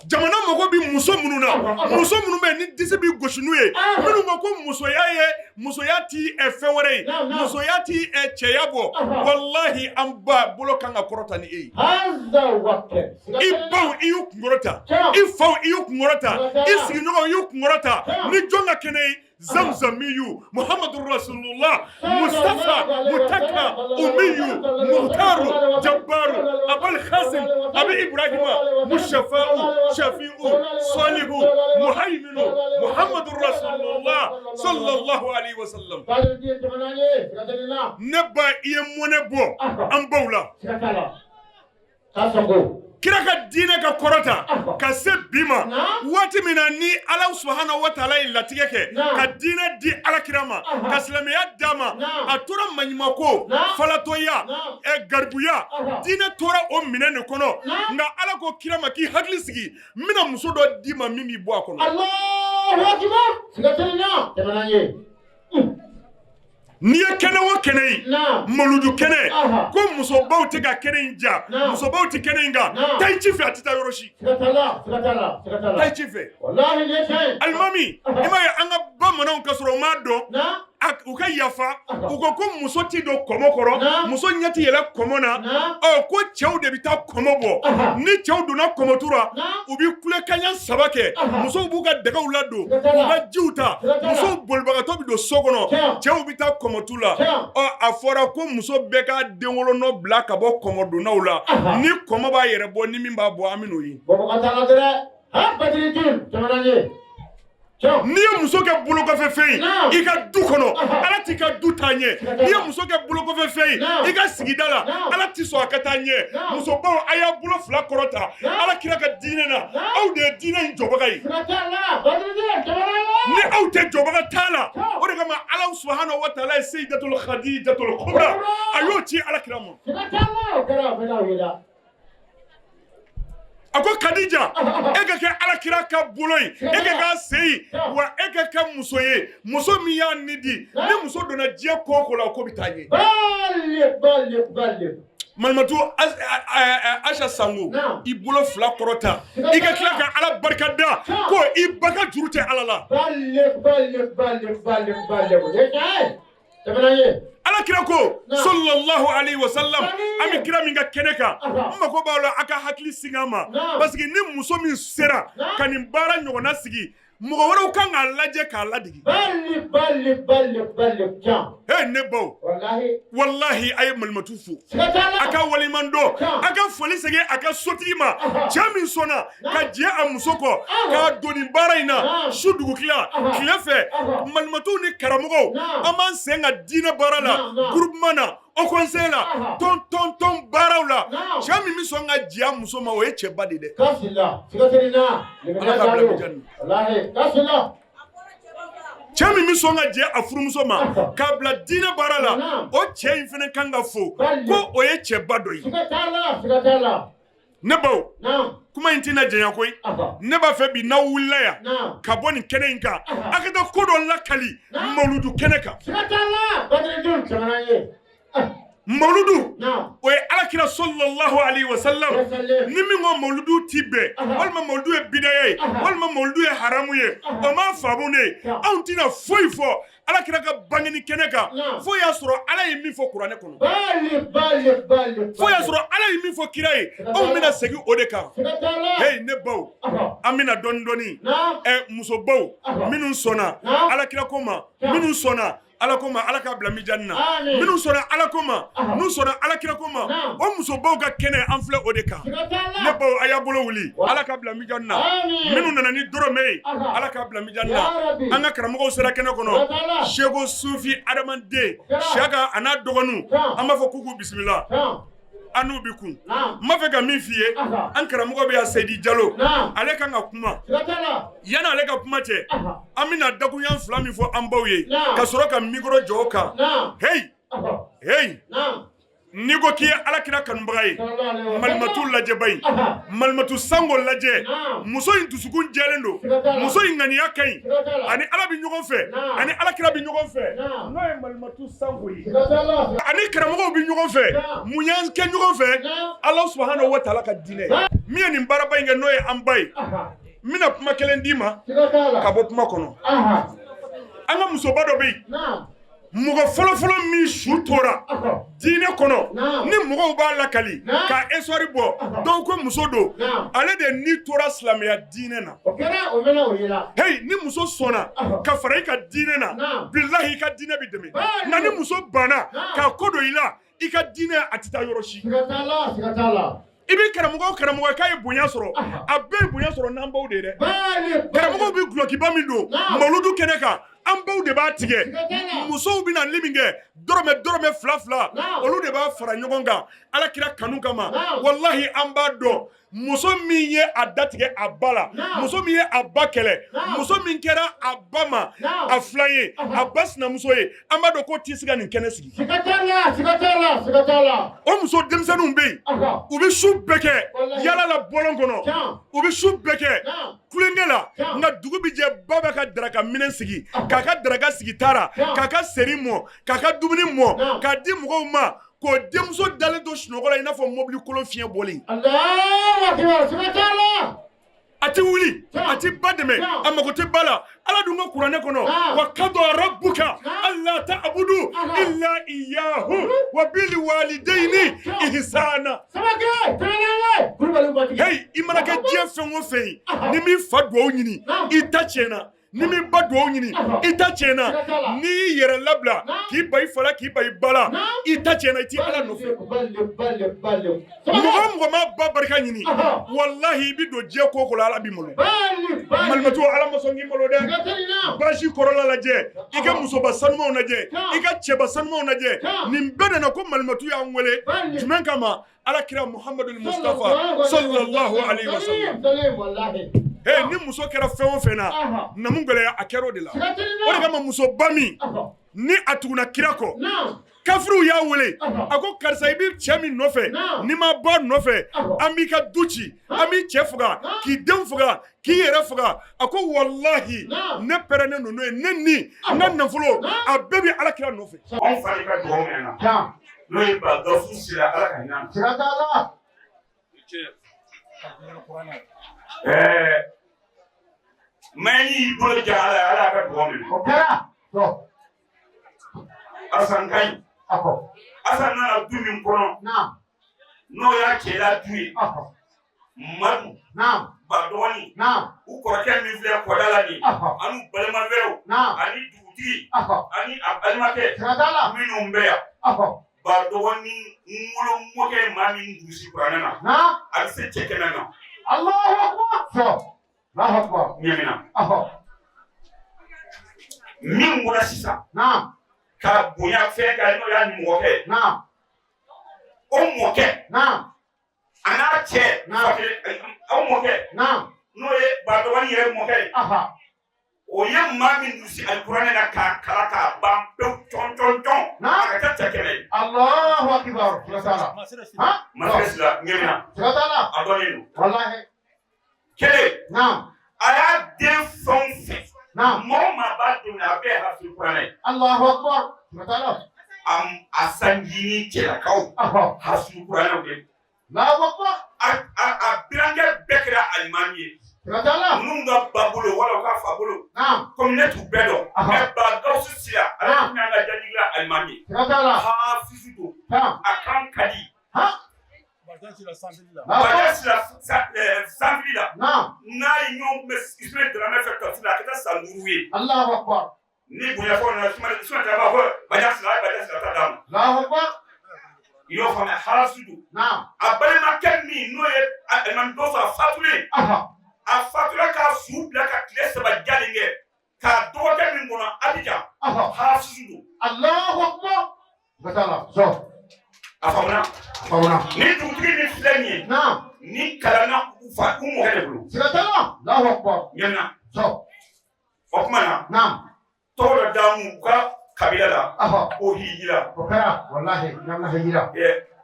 Jamana mago bɛ muso minnu na, muso minnu bɛ ni disi bɛ gosi n'u ye, minnu ko ko musoya ye musoya ti fɛn wɛrɛ ye, musoya ti cɛya bɔ, walahi an ba bolo kan ka kɔrɔta ni e ye. I baw i y'u kunkɔrɔta, i faw i y'u kunkɔrɔta, i sigiɲɔgɔnw i y'u kunkɔrɔta. Ni jɔn ka kɛnɛ ye? Zamzamiyu Muhammadu Rasulullah Mustafa Mutaka Umiyu Muhtaru Jabbaru Abul Qasim Abi Ibrahima Mushafa'u Shafi'u Salihu Muhaiminu Muhammadu Rasulullah sallallahu alaihi wasallam. Ne ba, i ye mɔnɛ bɔ an baw la. Kira ka diinɛ ka kɔrɔta ka se bi ma, waati min na ni Ala subahana wa taala ye latigɛ kɛ ka diinɛ di Ala kira ma, ka silamɛya d'a ma, a tora maɲumako, falatɔya, garibuya, diinɛ tora o minɛn de kɔnɔ. Nka Ala ko kira ma k'i hakili sigi, n bɛna muso dɔ d'i ma min b'i bɔ a kɔnɔ. N'i ye kɛnɛ o kɛnɛ ye, mawuludu kɛnɛ, ko musobaw tɛ ka kɛnɛ in ja, musobaw tɛ kɛnɛ in kan, taa i ci fɛ, a tɛ taa yɔrɔ si. Taa i ci fɛ. Alimami, i m'a ye an ka bamananw ka sɔrɔ u m'a dɔn, u ka yafa, u ko ko muso tɛ don kɔmɔ kɔrɔ, muso ɲɛ tɛ yɛlɛ kɔmɔ na, ɔ ko cɛw de bɛ taa kɔmɔ bɔ. Ni cɛw donna kɔmɔtu la, u bɛ kulekanɲɛ saba kɛ, musow b'u ka dagaw ladon, u ka jiw ta, musow bolibagatɔ bɛ don so kɔnɔ, cɛw bɛ taa kɔmɔtu la. Ɔ a fɔra ko muso bɛɛ ka denwolonɔ bila ka bɔ kɔmɔdonnaw la. Ni kɔmɔ b'a yɛrɛ bɔ, ni min b'a bɔ, an bɛ n'o ye. N'i ye muso kɛ bolokɔfɛfɛn ye i ka du kɔnɔ, Ala t'i ka du taa ɲɛ. N'i ye muso kɛ bolokɔfɛfɛn ye i ka sigida la, Ala t'i sɔn a ka taa ɲɛ. Musobaw, a y'a bolo fila kɔrɔta Ala kira ka diinɛ na. Aw de ye diinɛ in jɔbaga ye. Ni aw tɛ jɔbaga t'a la. O de kama Ala subahana wa taala ye Seyidatul Khadijatul Kubra, a y'o ci Ala kira ma. A ko Kadija, e ka kɛ Ala kira ka bolo ye, e ka k'a sen ye, wa e ka kɛ muso ye, muso min y'a ni di. Ni muso donna diɲɛ ko o ko la, o ko bɛ taa ɲɛ. Malimatu Aisha Sango, i bolo fila kɔrɔta, i ka tila ka Ala barika da ko i ba ka juru tɛ Ala la. Ala kira ko sallallahu alaihi wa sallam, an bɛ kira min ka kɛnɛ kan, n mako b'aw la a ka hakili sigi a ma, parce que ni muso min sera ka nin baara ɲɔgɔnna sigi, mɔgɔ wɛrɛw kan k'a lajɛ k'a ladege. Hey, ne baw, walahi a ye malimatu fo, a ka waleɲuman dɔn, a ka foli segin a ka sotigi ma, cɛ min sɔnna ka jɛ a muso kɔ k'a don nin baara in na su dugutila tile fɛ. Malimatuw ni karamɔgɔw, an b'an sen ka diinɛ baara la, groupement na, au conseil la, tɔn tɔn tɔn baaraw la. Cɛ min bɛ sɔn ka jɛ a muso ma, o ye cɛba de ye dɛ. Ala k'a bila mijan. Cɛ min bɛ sɔn ka jɛ a furumuso ma k'a bila diinɛ baara la, o cɛ in fana kan ka fo ko o ye cɛba dɔ ye. Ne baw, kuma in tɛna janya koyi. Ne b'a fɛ bi n'aw wulila yan ka bɔ nin kɛnɛ in kan, a ka taa ko dɔ lakali mawuludu kɛnɛ kan. Mawuludu, o ye Ala kira sallallahu alaihi wa sallam. Ni min ko mawuludu ti bɛn, walima mawuludu ye bidaya ye, walima mawuludu ye haramu ye, o m'a faamu ne. Anw tɛna foyi fɔ Ala kira ka bangeni kɛnɛ kan fo y'a sɔrɔ Ala ye min fɔ kuranɛ kɔnɔ, fo y'a sɔrɔ Ala ye min fɔ kira ye. Anw bɛna segin o de kan. Hey, ne baw, an bɛna dɔɔni dɔɔni. Musobaw minnu sɔnna Ala kira ko ma, minnu sɔnna Ala ko ma, Ala k'a bila mijani na. Minnu sɔnna Ala ko ma, n'u sɔnna Ala kira ko ma, o musobaw ka kɛnɛ, an filɛ o de kan. Ne baw, a y'a bolo wuli, Ala k'a bila mijani na. Minnu nana ni dɔrɔmɛ ye, Ala k'a bila mijani na. An ka karamɔgɔw sera kɛnɛ kɔnɔ, Seko Sufi adamaden Siyaka a n'a dɔgɔninw, an b'a fɔ k'u k'u bisimila. An n'u bɛ kun. N b'a fɛ ka min f'i ye, an karamɔgɔ bɛ yan, Seyidi Jalo, ale kan ka kuma. Yanni ale ka kuma cɛ, an bɛna dakunya fila min fɔ an baw ye ka sɔrɔ ka micro jɔ o kan. Hey hey, n'i ko k'i ye Ala kira kanubaga ye, malimatu lajɛ ba in, malimatu Sango lajɛ. Muso in dusukun jɛlen don, muso in ŋaniya ka ɲi, ani Ala bɛ ɲɔgɔn fɛ, ani Ala kira bɛ ɲɔgɔn fɛ, n'o ye malimatu Sango ye, ani karamɔgɔw bɛ ɲɔgɔn fɛ. Mun y'an kɛ ɲɔgɔn fɛ? Ala subahana wa taala ka diinɛ. Min ye nin baaraba in kɛ, n'o ye an ba ye, n bɛna kuma kelen d'i ma ka bɔ kuma kɔnɔ. An ka musoba dɔ bɛ yen, mɔgɔ fɔlɔfɔlɔ min su tora diinɛ kɔnɔ ni mɔgɔw b'a lakali ka histoire bɔ, dɔw ko muso don, ale de ni tora silamɛya diinɛ na. Hey, ni muso sɔnna ka fara i ka diinɛ na, bilahi i ka diinɛ bɛ dɛmɛ. Nka ni muso banna k'a ko don i la, i ka diinɛ a tɛ taa yɔrɔ si. I bɛ karamɔgɔ o karamɔgɔ k'a ye bonya sɔrɔ, a bɛɛ ye bonya sɔrɔ n'an baw de ye dɛ. Karamɔgɔw bɛ gulɔkiba min don mawuludu kɛnɛ kan, an baw de b'a tigɛ. Musow bɛ na li min kɛ, dɔrɔmɛ dɔrɔmɛ fila fila, olu de b'a fara ɲɔgɔn kan Ala kira kanu kama. Walahi an b'a dɔn, muso min ye a datigɛ a ba la, muso min ye a ba kɛlɛ, muso min kɛra a ba ma a filan ye, a ba sinamuso ye, an b'a dɔn k'o tɛ se ka nin kɛnɛ sigi. O muso denmisɛnninw bɛ yen, u bɛ su bɛɛ kɛ yala la bɔlɔn kɔnɔ, u bɛ su bɛɛ kɛ kulonkɛ la, nka dugu bɛ jɛ, ba bɛ ka daraka minɛn sigi, k'a ka daraka sigi taara, k'a ka seri mɔ, k'a ka dumuni mɔ, k'a di mɔgɔw ma, k'o denmuso dalen to sunɔgɔ la i n'a fɔ mobili kolon fiɲɛ bɔlen. A tɛ wuli, a tɛ ba dɛmɛ, a mago tɛ ba la. Ala dun ko kuranɛ kɔnɔ, wa qada rabbuka alla ta'budu illa iyyahu wa bil walidayni ihsana. Hey, i mana kɛ diɲɛ fɛn o fɛn ye, ni m'i fa dugawu ɲini, i ta tiɲɛna. Ni m'i ba dugawu ɲini, i ta tiɲɛna. N'i y'i yɛrɛ labila k'i ba i fa la, k'i ba i ba la, i ta tiɲɛna, i t'i Ala nɔfɛ. Mɔgɔ o mɔgɔ m'a ba barika ɲini, walahi, i bɛ don diɲɛ ko o ko la, Ala b'i malo. Malimatu, Ala ma sɔn k'i malo dɛ. Basi kɔrɔla lajɛ, i ka musoba sanumaw lajɛ, i ka cɛba sanumaw lajɛ. Nin bɛɛ nana ko malimatu y'an wele jumɛn kama? Ala kira Muhamadu Mustafa sallallahu alaihi wasallam. Hey, ni muso kɛra fɛn o fɛn na, namu gɛlɛya, a kɛra o de la. O de kama, musoba min ni a tuguna kira kɔ, kafiriw y'a wele, a ko: "Karisa, i bɛ cɛ min nɔfɛ, n'i ma bɔ nɔfɛ, an b'i ka du ci, an b'i cɛ faga, k'i den faga, k'i yɛrɛ faga." A ko: "Walahi, ne pɛrɛnnen don n'o ye, ne ni n ka nafolo, a bɛɛ bɛ ala kira nɔfɛ." Anw fa ka dugawu minɛ, n'o ye ba Gawusu sira, Ala ka hinɛ. Siga t'a la. Mayani y'i bolo ja Ala ye, Ala y'a ka dugawu minɛ. O kɛra. Tɔ. Asan ka ɲi. Asan nana du min kɔnɔ, n'o y'a cɛla du ye, Madu ba dɔgɔnin, u kɔrɔkɛ min filɛ kɔda la nin, ani u balima wɛrɛw, ani dugutigi, ani a balimakɛ Siga t'a la. minnu bɛ yan, ba dɔgɔnin n wolo mɔkɛ ye maa min durusi kuranɛ na, a bɛ se cɛ 100 na. Allahu akbar. Tɔ. Allahu akbar. Ɲamina min bɔra sisan ka bonya fɛn kan, n'o y'a nimɔgɔkɛ, o mɔkɛ, a n'a cɛ fa kelen, o mɔkɛ, n'o ye ba dɔgɔnin yɛrɛ mɔkɛ ye, o ye maa min durusi alikuranɛ na k'a kala k'a ban pewu, cɔn cɔn cɔn, a ka ca cɛ 100 ye. Allahu akbar. Siga t'a la. Masakɛ Sila Ɲamina. Siga t'a la. A dɔnnen don. Walahi. Kelen, a y'a den fɛn o fɛn, mɔgɔ o maa b'a den minɛ, a bɛɛ ye hafizu kuranɛ ye. Allahu akbar. Siga t'a la. A sanjini cɛlakaw, hafizu kuranɛw de. Allahu akbar. A birankɛ bɛɛ kɛra alimami ye. Siga t'a la. Ninnu ka ba bolo wala u ka fa bolo, komi ne t'u bɛɛ dɔn, mɛ ba Gawusu Sila, ale tun y'an ka jajigila alimami ye. Siga t'a la. Hafizu don, a kan ka di. Bajan Sila sanfili la, n'a ye ɲɔgɔn kun bɛ Ismaël Dramɛ fɛ tafsir la, a ka taa san 5 ye. Allahu akbar. Ni bonya fɔ nana, Ismaël Dramɛ b'a fɔ Bajan Sila, a ye Bajan Sila ta d'a ma. Allahu akbar. I y'o faamuya, hafizu don. A balimakɛ min n'o ye alimami dɔ sɔrɔ, a fatulen, a fatura k'a su bila ka tile 3 jalen kɛ k'a dɔgɔkɛ min kɔnɔ Abidjan, hafizu don. Allahu akbar. Siga t'a la. Sɔ. A faamuna? Faamuna. Ni dugutigi min filɛ nin ye, ni kalanna u fa u mɔkɛ de bolo. Siga t'a la. Allahu akbar. Ɲamina. Sɔ. O tuma na, tɔgɔ dɔ d'an u ka kabila la, ko hijira. O kɛra, walahi, ɲamina hijira.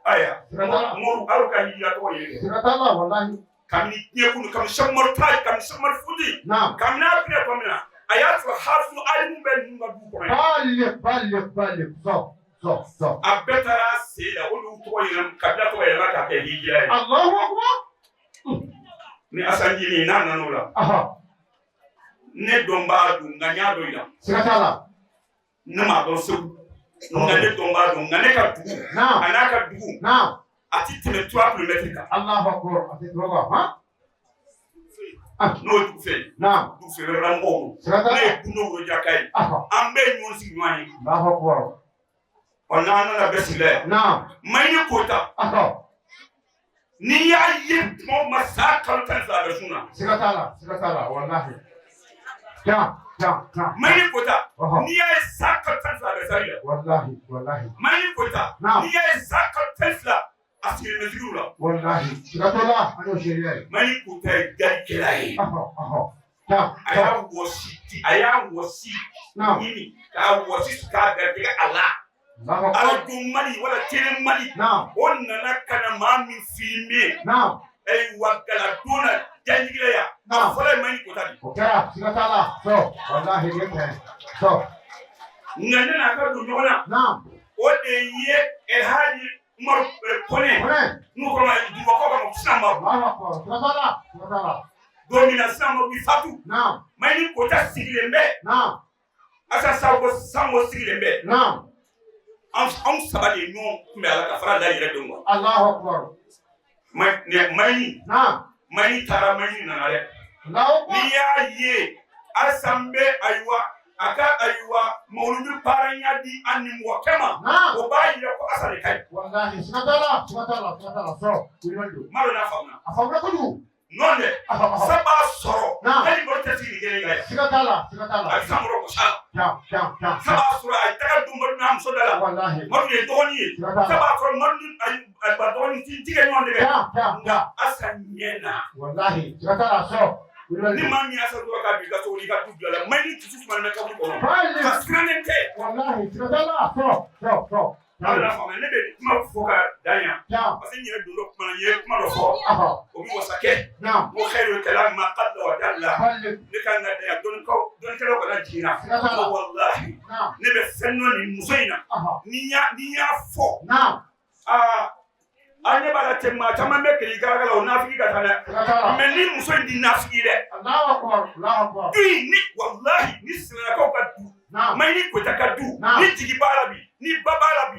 Ayiwa, Siga t'a la. Mori aw ka hijira tɔgɔ ye dɛ. Siga t'a la, walahi. Kabini diɲɛ kunu, kabini Sɛki Umaru ta, kabini Sɛki Umaru Futi, kabini a bɛna tuma min na, a y'a sɔrɔ hafizu alimu bɛ ninnu ka du kɔnɔ yan. Balik, balik, balik. Sɔ, sɔ, sɔ. A bɛɛ taara sen la, olu tɔgɔ yɛlɛma, kabila tɔgɔ yɛlɛma k'a kɛ hijira ye. Allahu akbar. Ni Asan Jini n'a nan'o la, ne dɔn b'a dun, nka n y'a dɔn i la. Siga t'a la. Ne m'a dɔn Segu, nka ne dɔn b'a dɔn, nka ne ka dugu, a n'a ka dugu, a ti tɛmɛ 3 kilomètres kan. Allahu akbar. A tɛ tɛmɛ kan, han? N'o ye dugu fɛ ye, dugu fɛ wɛrɛ la mɔgɔw don. Siga t'a la. Ne ye Gundo Worojaka ye, an bɛɛ ye ɲɔgɔn sigiɲɔgɔn ye. Allahu akbar. Ɔ, n'an nana bɛɛ sigila yan. Mayini Kota. N'i y'a ye tuma o tuma, san kalo 12 a bɛ sun na. Siga t'a la, siga t'a la, walahi. Can, can, can. Mayini Kota, n'i y'a ye san kalo 12 a bɛ sali la. Walahi, walahi. Mayini Kota, n'i y'a ye san kalo 12 a sigilen bɛ zikiru la. Walahi. Siga t'o la, an y'o seereya ye. Mayini Kota ye garijɛla ye. Can. A y'a wɔsi, a y'a wɔsi ɲini k'a wɔsi k'a garijɛgɛ a la. Arajo Mali wala Télé Mali, o nana ka na maa min filmer, ayiwa, galadon na Janjigila yan, a fɔlɔ ye Mayini Kota de ye. O kɛra, siga t'a la. Sɔ, walahi, nin ye tiɲɛ ye. Sɔ. Nka ne n'a ka don ɲɔgɔn na, o de ye Elhaji Umaru Kone, n'u ko ma dugubakaw k'a ma ko Sina Umaru. Allahu akbar. Siga t'a la, siga t'a la. Don min na Sina Umaru bi fatu, Mayini Kota sigilen bɛ, Asa Sango sigilen bɛ. Anw saba de ye ɲɔgɔn kunbɛn a la ka fara da yɛrɛ denw kan. Allahu akbar. Mayini. Mayini taara, Mayini nana dɛ. N'i y'a ye Asan bɛ ayiwa a ka ayiwa mawuludu paranya di an ni mɔgɔkɛ ma o b'a yira ko Asa de ka ɲi. Walahi siga t'a la siga t'a la siga t'a la sɔrɔ wulibali don. N m'a dɔn n'a faamuna. A faamuna kojugu. Nɔ dɛ sa b'a sɔrɔ hali baro tɛ sigi nin kelen kan ye. Siga t'a la siga t'a la. A bɛ sankɔrɔ gosi a la. Can can can. Sa b'a sɔrɔ a ye taga don Madu n'a muso da la. Walahi. Madu de ye dɔgɔnin ye. Sa b'a sɔrɔ Madu ni a ba dɔgɔnin ti jigɛ ɲɔgɔn dɛgɛ. Can can. Nka Asa ɲɛ na. Walahi siga t'a la sɔrɔ. Ni maa min y'a sɔrɔ dɔrɔn k'a bin i ka so i ka du bila la mayi ni dusu sumalen bɛ kaburu kɔnɔ. Ka sirannen tɛ. Walahi siga t'a la sɔrɔ sɔrɔ sɔrɔ. N'a faamuya ne bɛ kuma fɔ ka dan yan. Parce que n yɛrɛ don dɔ kuma na n ye kuma dɔ fɔ. O bɛ wasa kɛ. N ko xeyirul kalam ma qalla wa dalla. Ne kan ka dan yan dɔnnikɛlaw kana jigin n na. Ko walahi ne bɛ fɛn dɔn nin muso in na. Ni n y'a fɔ. Aa a ne b'a la cɛ maa caman bɛ kiri galaka la o nafigi ka taa dɛ. Mais ni muso in di nafigi dɛ. Du in ni walahi ni Sinanakaw ka du. Mayini Koyita ka du. Ni jigi b'a la bi ni ba b'a la bi.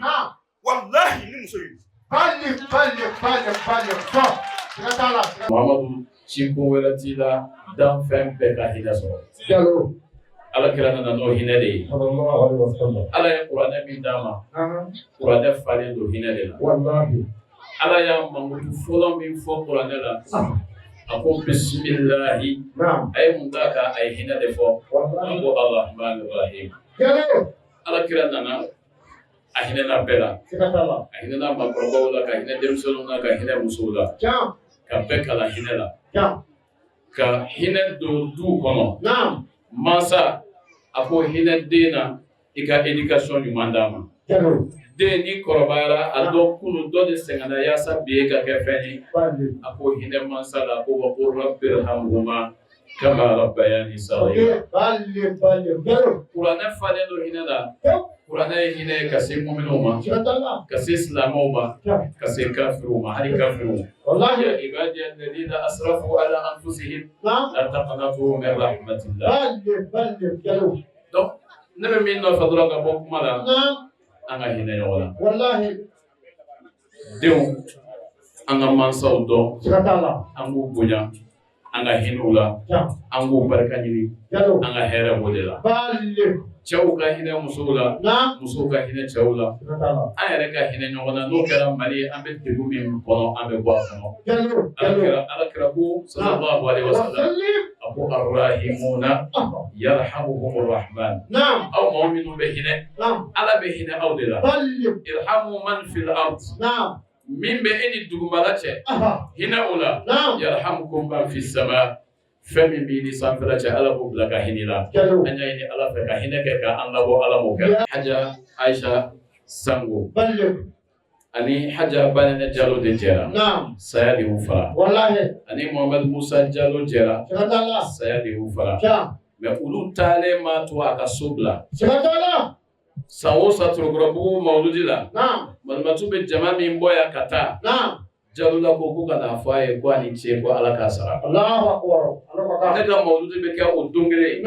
Walahi ni muso in. Bali bali bali bali sɔn siga t'a la. Muhamadu cikun wɛrɛ t'i la danfɛn bɛɛ ka hinɛ sɔrɔ. Jalo. Ala kira nana n'o hinɛ de ye. Ala ye kuranɛ min d'a ma. Kuranɛ falen don hinɛ de la. Walahi. Ala y'a mankutu fɔlɔ min fɔ kuranɛ la. A ko bisimilahi. A ye mun d'a kan a ye hinɛ de fɔ. A ko arahmani rahim. Ala kira nana a hinɛna bɛɛ la. A hinɛna maakɔrɔbaw la ka hinɛ denmisɛnninw na ka hinɛ musow la. Ka bɛɛ kalan hinɛ la. Ka hinɛ don du kɔnɔ. Mansa a ko hinɛ den na i ka éducation ɲuman d'a ma. Den ni kɔrɔbayara a dɔn kunun dɔ de sɛgɛnna yaasa bi e ka kɛ fɛn ye. A ko hinɛ mansa la ko wa ko rabbirhamhuma kama rabbayani saghira. Kuranɛ falen don hinɛ la. Kuranɛ ye hinɛ ye ka se muminw ma, ka se silamɛw ma, ka se kafiriw ma, hali kafiriw. Ya ibadi alladhina asrafu ala anfusihim la taqnatu min rahmatillah. Donc ne bɛ min nɔfɛ dɔrɔn ka bɔ kuma la. An ka hinɛ ɲɔgɔn na. Walahi. Denw an ka mansaw dɔn. An k'u bonya. An ka hinɛ u la. An k'u barika ɲini. An ka hɛrɛ b'o de la. Cɛw ka hinɛ musow la. Musow ka hinɛ cɛw la. An yɛrɛ ka hinɛ ɲɔgɔn na n'o kɛra Mali ye an bɛ degun min kɔnɔ an bɛ bɔ a kɔnɔ. Ala kira ko sallallahu alaihi wa sallam a ko arrahimuna yarhamuhumur rahman. Aw maa minnu bɛ hinɛ Ala bɛ hinɛ aw de la. Irhamu man fil ard. Min bɛ e ni dugumala cɛ hinɛ o la. Yarhamukum man fis sama. Fɛn min b'i ni sanfɛla cɛ Ala b'o bila ka hinɛ la. An y'a ɲini Ala fɛ ka hinɛ kɛ k'an labɔ Ala m'o kɛ. Haja Ayisa Sango ani Haja Banɛnɛ Jalo de jɛra. Saya de y'u fara. Ani Mohamed Musa Jalo jɛra. Saya de y'u fara. Mais olu taalen ma to a ka so bila. San o san Torokɔrɔbugu mawuludi la. Malimatu bɛ jama min bɔ yan ka taa. Jalola ko ka n'a fɔ a ye ko a ni ce ko Ala k'a sara. Ne ka mawuludi bɛ kɛ o don kelen.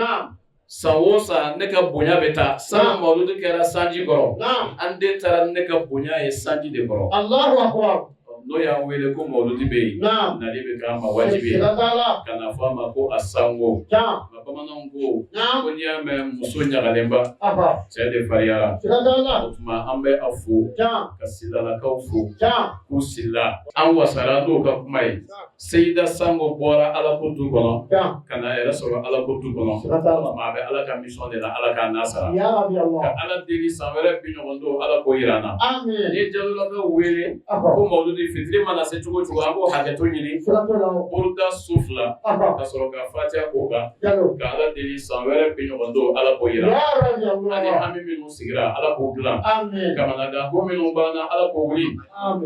San o san ne ka bonya bɛ taa. San mawuludi kɛra sanji kɔrɔ. An den taara ne ka bonya ye sanji de kɔrɔ. N'o y'an wele ko mawuludi bɛ yen. Nali bɛ k'an ma wajibi ye. Ka n'a fɔ a ma ko a sango. Nka bamananw ko ko n'i y'a mɛn muso ɲagalenba cɛ de fariyara. O tuma an bɛ a fo ka Silalakaw fo k'u sila. An wasara n'o ka kuma ye. Seyida Sango bɔra Ala ko du kɔnɔ ka na yɛrɛ sɔrɔ Ala ko du kɔnɔ. Maa bɛ Ala ka mission de la Ala k'a n'a sara. Ka Ala deli san wɛrɛ bi ɲɔgɔn don Ala k'o yira an na. N'i ye Jalolakaw wele ko mawuludi fitiri mana se cogo cogo an b'o hakɛto ɲini. Buruda su fila ka sɔrɔ ka fatiya k'o kan. Ka Ala deli san wɛrɛ bi ɲɔgɔn don Ala k'o yira. Ani hami minnu sigira Ala k'o dilan. Kamanagan ko minnu banna Ala k'o wuli.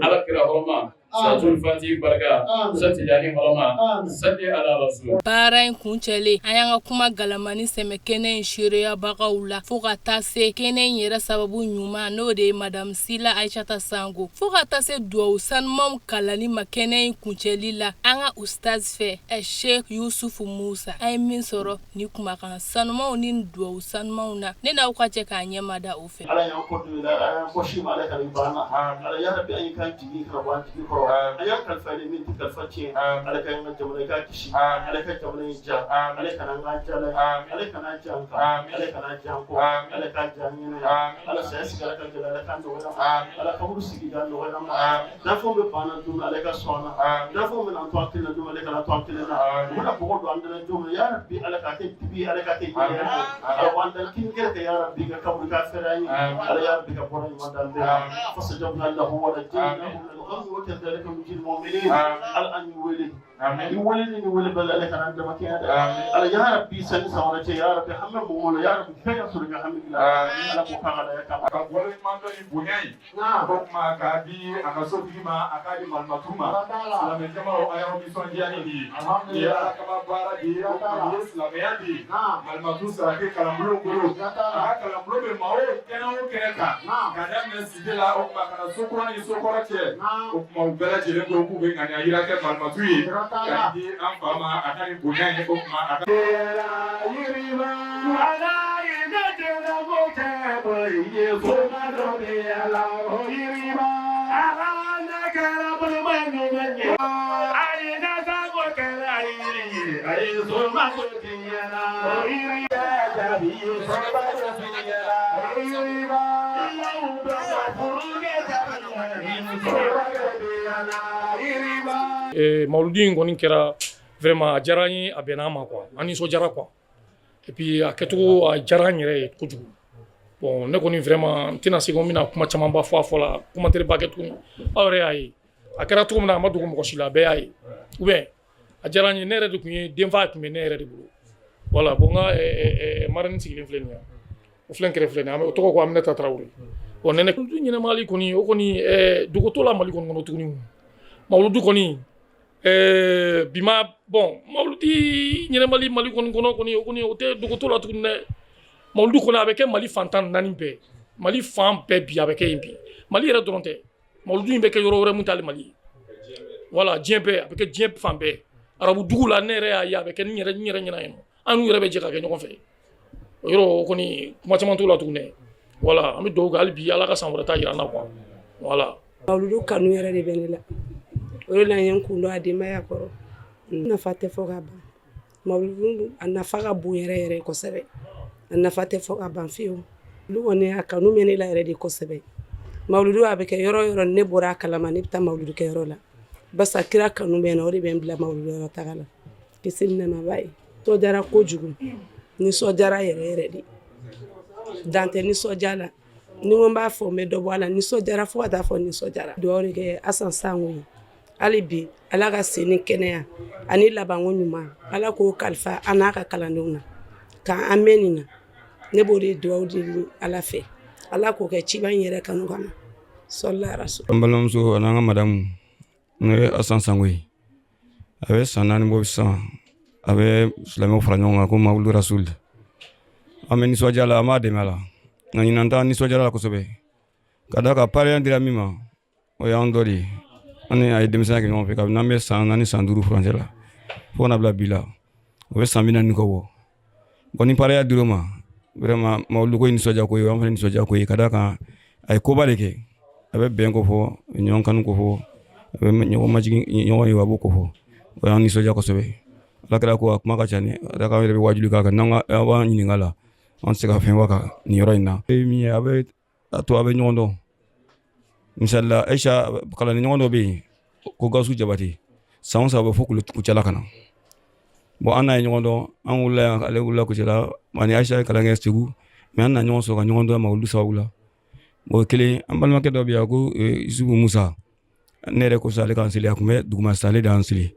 Ala kira hɔrɔma. Salatul Fatihi barika. Satijani hɔrɔma. Sali ala rasul. Baara in kuncɛlen an y'an ka kuma galamani sɛmɛ kɛnɛ in seereyabagaw la fo ka taa se kɛnɛ in yɛrɛ sababu ɲuman n'o de ye Madame Sila Ayisata Sango fo ka taa se duwawu sanumanw kalanni ma kɛnɛ in kuncɛli la an ka ustaz fɛ Sheikh Yusufu Musa. An ye min sɔrɔ ni kumakan sanumanw ni duwawu sanumanw na ne n'aw ka jɛ k'a ɲɛma da o fɛ. Ala y'an kɔ don ala y'an kɔ si ma ala ka nin banna ala ya rabbi an k'an jigi kɔrɔ bɔ an jigi kɔrɔ. kɔrɔ. An y'a kalifa i min tɛ kalifa tiɲɛ. Ala ka an ka jamana i k'a kisi. Ala ka jamana in diya. Ala kana an k'an jala ye. Ala kana an diya an kan. Ala kana an diya an kɔ. Ala k'an diya an ɲɛna ye. Ala saya sigara ka gɛlɛn, Ala k'an nɔgɔya ma. Ala kaburu sigi k'an nɔgɔya ma. Danfɛnw bɛ ban an na don min, Ala ka sɔn an na. Danfɛnw bɛna an to an kelen na don min, Ala kana to an kelen na. U bɛna bɔgɔ don an da la don min, ya Rabbi, Ala k'a kɛ dibi ye, Ala k'a kɛ jɛya ye. Ala k'an da kini kɛrɛ kɛ, ya Rabbi, ka kaburu k'a fɛrɛ an ye. Ala ya Rabbi ka bɔra ɲuman d'an bɛɛ ma. Fastajabna lahu wa najjaynahu min al-ghammi wa kadhalika nunjil mu'minin. Ala an y'u wele. Ni wele ni wele bɛɛ la, Ala kana an dama kɛɲɛ dɛ. Ala ya Rabbi, sani san wɛrɛ cɛ, ya Rabbi, hami mɔgɔw la, ya Rabbi, fɛn ka sɔrɔ i ka hami dilan. Ala k'o kan ka da ya kama. Ka waleɲuman dɔn ni bonya ye. O tuma k'a di a ka sotigi ma, a k'a di malimatu ma. Silamɛ jamaw, a y'aw nisɔndiya ni nin ye. Nin ye Ala kama baara de ye, o tuma nin ye silamɛya de ye. Malimatu Sarake kalanbulon bolo. A ka kalanbulon bɛ maa o kɛnɛ o kɛnɛ kan. Ka daminɛ Site la, o tuma ka na so kura ni so kɔrɔ cɛ. O tuma u bɛɛ lajɛlen ko k'u bɛ ŋaniya yira kɛ malimatu ye. Ka di an fa ma, a ka nin bonya ye, o tuma a ka. Mawuludi in kɔni kɛra vraiment a diyara an ye, a bɛnna an ma quoi, an nisɔndiyara quoi, et puis a kɛcogo a diyara an yɛrɛ ye kojugu. Bon, ne kɔni vraiment n tɛna se ko n bɛna kuma camanba fɔ a fɔ la, commentaire ba kɛ tuguni. Aw yɛrɛ y'a ye a kɛra cogo min na, a ma dogo mɔgɔ si la, a bɛɛ y'a ye. Ou bien a diyara an ye, ne yɛrɛ de tun ye denfa tun bɛ ne yɛrɛ de bolo. Voilà, bon, n ka marraine sigilen filɛ nin ye, o filɛ n kɛrɛfɛ nin ye, o tɔgɔ ko Aminata Tarawele. Bon, nɛnɛ ɲɛnamali kɔni, o kɔni dogo t'o la Mali kɔni kɔnɔ tuguni. Mawuludu kɔni bi ma, bon, mawuludi ɲɛnamali Mali kɔni kɔnɔ kɔni, o kɔni o tɛ dogo t'o la tuguni dɛ. Mawuludu kɔni a bɛ kɛ Mali fan 14 bɛɛ, Mali fan bɛɛ bi a bɛ kɛ yen bi. Mali yɛrɛ dɔrɔn tɛ, mawuludu in bɛ kɛ yɔrɔ wɛrɛ mun t'ale Mali ye. Voilà, diɲɛ bɛɛ a bɛ kɛ, diɲɛ fan bɛɛ. Arabu dugu la, ne yɛrɛ y'a ye a bɛ kɛ n yɛrɛ ɲɛna yen nɔ, an n'u yɛrɛ bɛ jɛ ka kɛ ɲɔgɔn fɛ. O yɔrɔ o kɔni kuma caman t'o la tuguni dɛ. Voilà, an bɛ dugawu kɛ hali bi, Ala ka san wɛrɛ ta jira an na quoi. Voilà. Mawuludu kanu yɛrɛ de bɛ ne la, o de la n ye n kun don a denbaya kɔrɔ. Nafa tɛ fɔ ka ban. Mawuludu a nafa ka bon yɛrɛ yɛrɛ kosɛbɛ, a nafa tɛ fɔ ka ban fiyewu. Olu kɔni a kanu bɛ ne la yɛrɛ de kosɛbɛ. Mawuludu a bɛ kɛ yɔrɔ yɔrɔ, ne bɔra a kalama, ne bɛ taa mawuludu kɛ yɔrɔ la, barisa kira kanu bɛ n na, o de bɛ n bila mawuludu yɔrɔ taga la. Kisi ni nɛɛma b'a ye. Nisɔndiyara kojugu, nisɔndiyara yɛrɛ yɛrɛ de, dan tɛ nisɔndiya la. Ni ko n b'a fɔ, n bɛ dɔ bɔ a la. Nisɔndiyara fo ka taa fɔ nisɔndiyara. Dugawu de kɛ Asan Sango ye hali bi, Ala ka sen ni kɛnɛya ani labanko ɲuman, Ala k'o kalifa an n'a ka kalandenw na k'an mɛn nin na. Ne b'o de dugawu deli Ala fɛ, Ala k'o kɛ ciba in yɛrɛ kanu kama. Sɔlila rasul. An balimamuso ani an ka madamu, n'o ye Asan Sango ye, a bɛ san 4 bɔ sisan, a bɛ silamɛw fara ɲɔgɔn kan ko Mawuludu Rasul. An bɛ nisɔndiya la, an b'a dɛmɛ a la, nka ɲinan ta nisɔndiyara la kosɛbɛ, ka d'a kan parrain dira min ma, o y'an dɔ de ye. An ni a ye denmisɛnya kɛ ɲɔgɔn fɛ kabini an bɛ san 4 san 5 furancɛ la fo ka na bila bi la, o bɛ san 40 kɔ bɔ. Bon, ni parrain dir'o ma, vraiment mawuludu ko ye nisɔndiya ko ye, an fana nisɔndiya ko ye, ka d'a kan a ye koba de kɛ. A bɛ bɛn ko fɔ, ɲɔgɔn kanu ko fɔ, a bɛ ɲɔgɔn majigin ɲɔgɔn ye, a b'o ko fɔ. O y'an nisɔndiya kosɛbɛ. Ala kɛra ko a kuma ka ca ni a ka yɛrɛ bɛ wajuli k'a kan, n'an ka b'an ɲininka la, an tɛ se ka fɛn fɔ kan nin yɔrɔ in na. E min ye, a bɛ a to a bɛ ɲɔgɔn dɔn. Misali la, Aisha kalanden ɲɔgɔn dɔ bɛ yen ko Gawusu Jabate, san o san a bɛ fɔ Kucala ka na. Bon, an n'a ye ɲɔgɔn dɔn, an wulila yan, ale wulila Kucala, ani Aisha ye kalan kɛ Segu, mais an na ɲɔgɔn sɔrɔ ka ɲɔgɔn dɔn mawuludu sababu la. O kelen, an balimakɛ dɔ bɛ yan ko Isufu Musa, ne yɛrɛ ko sisan ale k'an seli, a tun bɛ duguma sisan, ale de y'an seli.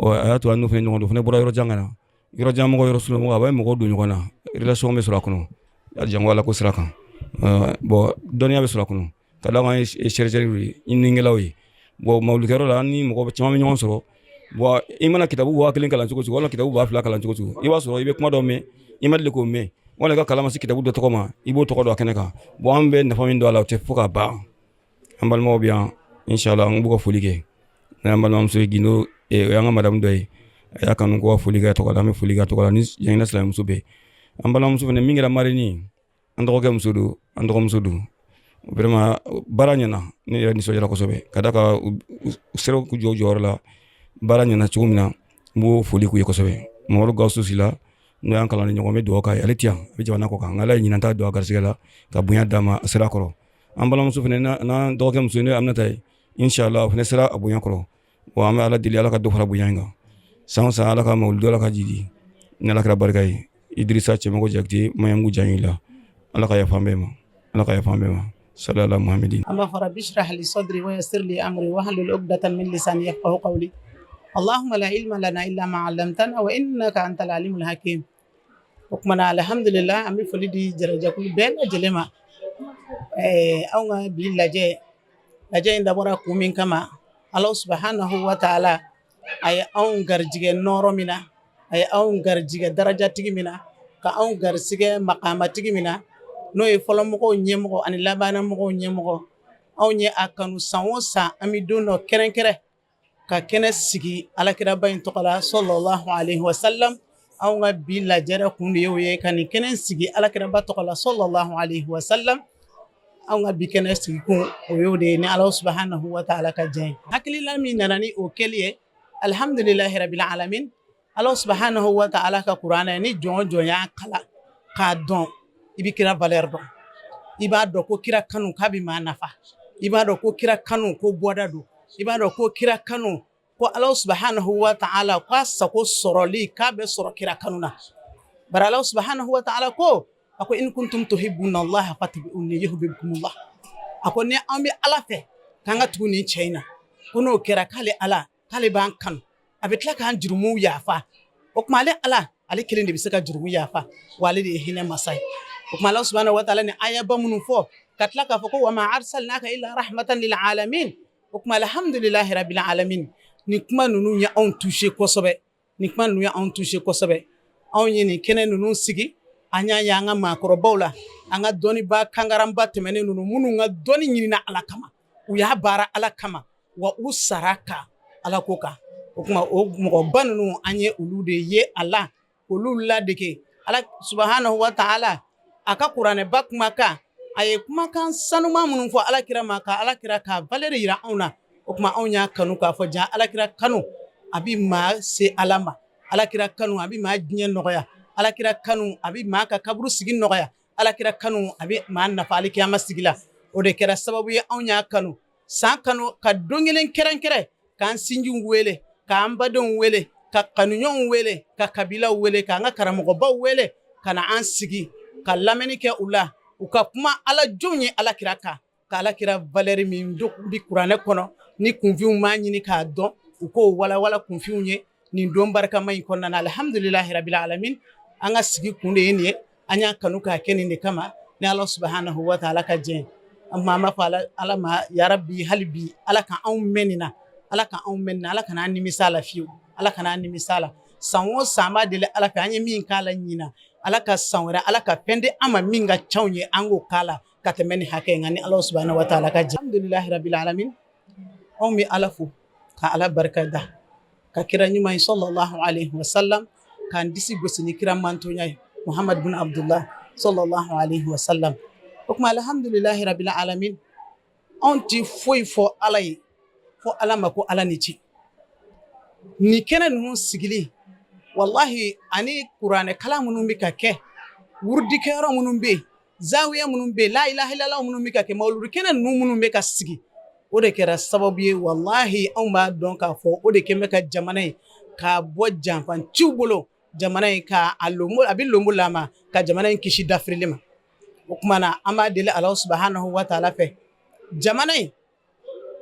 Ɔ, a y'a to an n'o fana ɲɔgɔn dɔn, o fana bɔra yɔrɔ jan ka na. Yɔrɔ jan mɔgɔ, yɔrɔ surun mɔgɔ, a bɛ mɔgɔw don ɲɔgɔn na, relation bɛ sɔrɔ a kɔnɔ, jango Ala ko sira kan. Bon, dɔnniya bɛ sɔrɔ a kɔnɔ, ka d'a kan an ye chercheurs ye, ɲininikɛlaw ye. Bon, mawuludukɛyɔrɔ la, an ni mɔgɔ caman bɛ ɲɔgɔn sɔrɔ. Bon, i mana kitabu 1000 kalan cogo cogo, walima kitabu 2000 kalan cogo cogo, i b'a sɔrɔ i bɛ kuma dɔ mɛn, i ma deli k'o mɛn, walima i ka kalan ma se kitabu dɔ tɔgɔ ma, i b'o tɔgɔ dɔn a kɛnɛ kan. Bon, an bɛ nafa min don a la, o tɛ fo ka ban. An balimaw bɛ yan, inshallah, an b'u ka foli kɛ. N'an balimamuso ye Gindo, o y'an ka madamu dɔ ye, a y'a kanu ko ka foli kɛ tɔgɔ la, an bɛ foli kɛ tɔgɔ la ni Janginda silamɛmuso bɛɛ. An balimamuso fana min kɛra marraine ye, an dɔgɔkɛ muso don, an dɔgɔmuso don. Vraiment baara ɲɛna, ne yɛrɛ nisɔndiyara kosɛbɛ ka da kan u sera k'u jɔ u jɔyɔrɔ la. Baara ɲɛna cogo min na, n b'o foli k'u ye kosɛbɛ. Mamadu Gawusu Sila, n'o y'an kalanden ɲɔgɔn, bɛ dugawu k'a ye. Ale tɛ yan, a bɛ jamana kɔ kan, nka Ala ye ɲinan ta don a garisɛgɛ la ka bonya d'a ma, a sera a kɔrɔ. An balimamuso fana n'an dɔgɔkɛ muso, n'o ye Aminata ye, inshallah o fana sera a bonya kɔrɔ. Wa an bɛ Ala deli, Ala ka dɔ fara bonya in kan san o san. Ala ka mawuludu, Ala ka jidi ni Ala kɛra barika ye. Idirisa Cɛmɔgɔ Jakite, Maɲanbugu Jaɲi la. Ala ka yafa an bɛɛ ma, Ala ka yafa an bɛɛ ma. Salala Muhamadi. An b'a fɔ rabbi shrah li sadri wa yassir li amri wahlul uqdatan min lisani yafqahu qawli. Allahumma la ilma lana illa ma 'allamtana wa innaka antal alimul hakim. O kuma na, alhamdulillah, an bɛ foli di jarajakulu bɛɛ lajɛlen ma. Anw ka bi lajɛ in dabɔra kun min kama, Ala subhanahu wa ta'ala a ye anw garijɛgɛ nɔɔrɔ min na, a ye anw garijɛgɛ darajatigi min na, ka anw garijɛgɛ makamatigi min na, n'o ye fɔlɔmɔgɔw ɲɛmɔgɔ ani labanamɔgɔw ɲɛmɔgɔ, anw ye a kanu san o san an bɛ don dɔ kɛrɛnkɛrɛn ka kɛnɛ sigi alakiraba in tɔgɔ la, sallallahu alaihi wasallam. Anw ka bi lajɛrɛ kun de y'o ye, ka nin kɛnɛ sigi alakiraba tɔgɔ la, sallallahu alaihi wasallam. Anw ka bi kɛnɛ sigi kun, o y'o de ye, ni Ala subhanahu wa ta'ala ka diɲɛ ye. Hakilila min nana ni o kɛli ye, alhamdulillahi rabbil alamin, Ala subhanahu wa ta'ala ka kuranɛ, ni jɔn o jɔn y'a kalan k'a dɔn, i bɛ kira valeur dɔn. I b'a dɔn ko kira kanu k'a bɛ maa nafa. I b'a dɔn ko kira kanu ko bɔda don. I b'a dɔn ko kira kanu ko Ala subhanahu wa ta'ala k'a sago sɔrɔli k'a bɛ sɔrɔ kira kanu na. Bari Ala subhanahu wa ta'ala ko, a ko in kuntum tuhibbuna Allah fattabi'uni yuhibbukumullah. A ko ni an bɛ Ala fɛ, k'an ka tugu nin cɛ in na, ko n'o kɛra, k'ale Ala, k'ale b'an kanu, a bɛ tila k'an jurumuw yafa. O tuma ale Ala, ale kelen de bɛ se ka jurumu yafa, wa ale de ye hinɛ masa ye. O tuma Ala subhanahu wa ta'ala ni ayaba minnu fɔ, ka tila k'a fɔ ko wa ma arsalnaka illa rahmatan lil alamin. O tuma alhamdulillahi rabbil alamin, nin kuma ninnu ye anw touché kosɛbɛ. Nin kuma ninnu ye anw touché kosɛbɛ. Anw ye nin kɛnɛ ninnu sigi, an y'a ye an ka maakɔrɔbaw la, an ka dɔnnibaa kankaranba tɛmɛnen ninnu, minnu ka dɔnni ɲinina Ala kama, u y'a baara Ala kama, wa u sara ka Ala ko kan. O tuma o mɔgɔba ninnu, an ye olu de ye a la, olu ladege. Ala subhanahu wa ta'ala a ka kuranɛba kumakan, a ye kumakan sanuman minnu fɔ Ala kira ma, ka Ala kira ka valeur yira anw na. O tuma anw y'a kanu k'a fɔ ja Ala kira kanu a bɛ maa se Ala ma, Ala kira kanu a bɛ maa diɲɛ nɔgɔya, Ala kira kanu a bɛ maa ka kaburu sigi nɔgɔya, Ala kira kanu a bɛ maa nafa alikiyama sigi la. O de kɛra sababu ye anw y'a kanu san kanu ka don kelen kɛrɛnkɛrɛn, k'an sinjiw wele, k'an badenw wele, ka kanuɲɔgɔnw wele, ka kabilaw wele, k'an ka karamɔgɔbaw wele, ka na an sigi ka lamɛnni kɛ u la, u ka kuma Ala jɔnw ye Ala kira kan, ka Ala kira valeur min bi kuranɛ kɔnɔ, ni kunfinw m'a ɲini k'a dɔn, u k'o walawala kunfinw ye nin don barikama in kɔnɔna na. Alhamdulilahi rabbil alamin, an ka sigi kun de ye nin ye. An y'a kanu k'a kɛ nin de kama, ni Ala subhanahu wa ta'ala ka jɛn. An b'a fɔ Ala ma, ya rabbi, hali bi Ala ka anw mɛn nin na, Ala ka anw mɛn nin na, Ala kana an nimisa la fiyewu, Ala kana an nimisa la. San o san an b'a deli Ala fɛ, an ye min k'a la ɲinan, Ala ka san wɛrɛ, Ala ka fɛn di an ma min ka ca ye, an k'o k'a la ka tɛmɛ ni hakɛ in kan, ni Ala subhanahu wa ta'ala ka jɛn. Alhamdulilahi rabbil alamin, anw bɛ Ala fo ka Ala barika da, ka kira ɲuman ye sallallahu alaihi wasallam, k'an disi gosi ni kira mantonya ye, Muhammad bin Abdullah sallallahu alaihi wasallam. O tuma alhamdulilahi rabbil alamin, anw tɛ foyi fɔ Ala ye fo Ala ma ko Ala ni ce. Nin kɛnɛ ninnu sigili, wallahi, ani kuranɛ kalan minnu bɛ ka kɛ, wurudikɛyɔrɔ minnu bɛ yen, zawiya minnu bɛ yen, la ilaha illallah minnu bɛ ka kɛ, mawuludu kɛnɛ ninnu minnu bɛ ka sigi, o de kɛra sababu ye. Wallahi, anw b'a dɔn k'a fɔ o de kɛn bɛ ka jamana in k'a bɔ janfanciw bolo, jamana in ka a lonbo, a bɛ lonbo lama ka jamana in kisi dafirili ma. O tuma na an b'a deli Ala subhanahu wa ta'ala fɛ, jamana in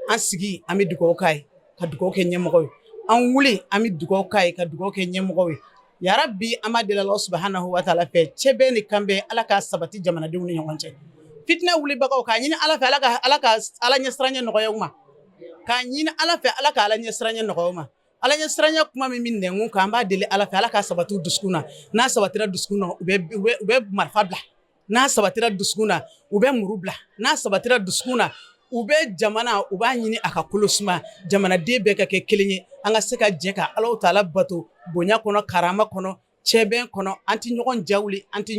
an sigi, an bɛ dugawu k'a ye, ka dugawu kɛ ɲɛmɔgɔ ye. An wuli, an bɛ dugawu k'a ye, ka dugawu kɛ ɲɛmɔgɔ ye. Yarabi, an b'a deli Ala subhanahu wa ta'ala fɛ, cɛbɛn ni kanbɛn, Ala k'a sabati jamanadenw ni ɲɔgɔn cɛ. Fitinɛ wulibagaw, k'a ɲini Ala fɛ, Ala ka Ala ɲɛsiranɲɛ nɔgɔya u ma. K'a ɲini Ala fɛ, Ala ka Ala ɲɛsiranɲɛ nɔgɔya u ma. Ala ɲɛsiranɲɛ kuma min bɛ nɛnkun kan, an b'a deli Ala fɛ, Ala k'a sabati u dusukun na. N'a sabatira dusukun na, u bɛ marifa bila. N'a sabatira dusukun na, u bɛ muru bila. N'a sabatira dusukun na, u bɛ jamana, u b'a ɲini a ka kolo suma, jamanaden bɛɛ ka kɛ kelen ye, an ka se ka jɛ ka Ala taala bato bonya kɔnɔ, karama kɔnɔ, cɛbɛn kɔnɔ. An tɛ ɲɔgɔn jawuli, an tɛ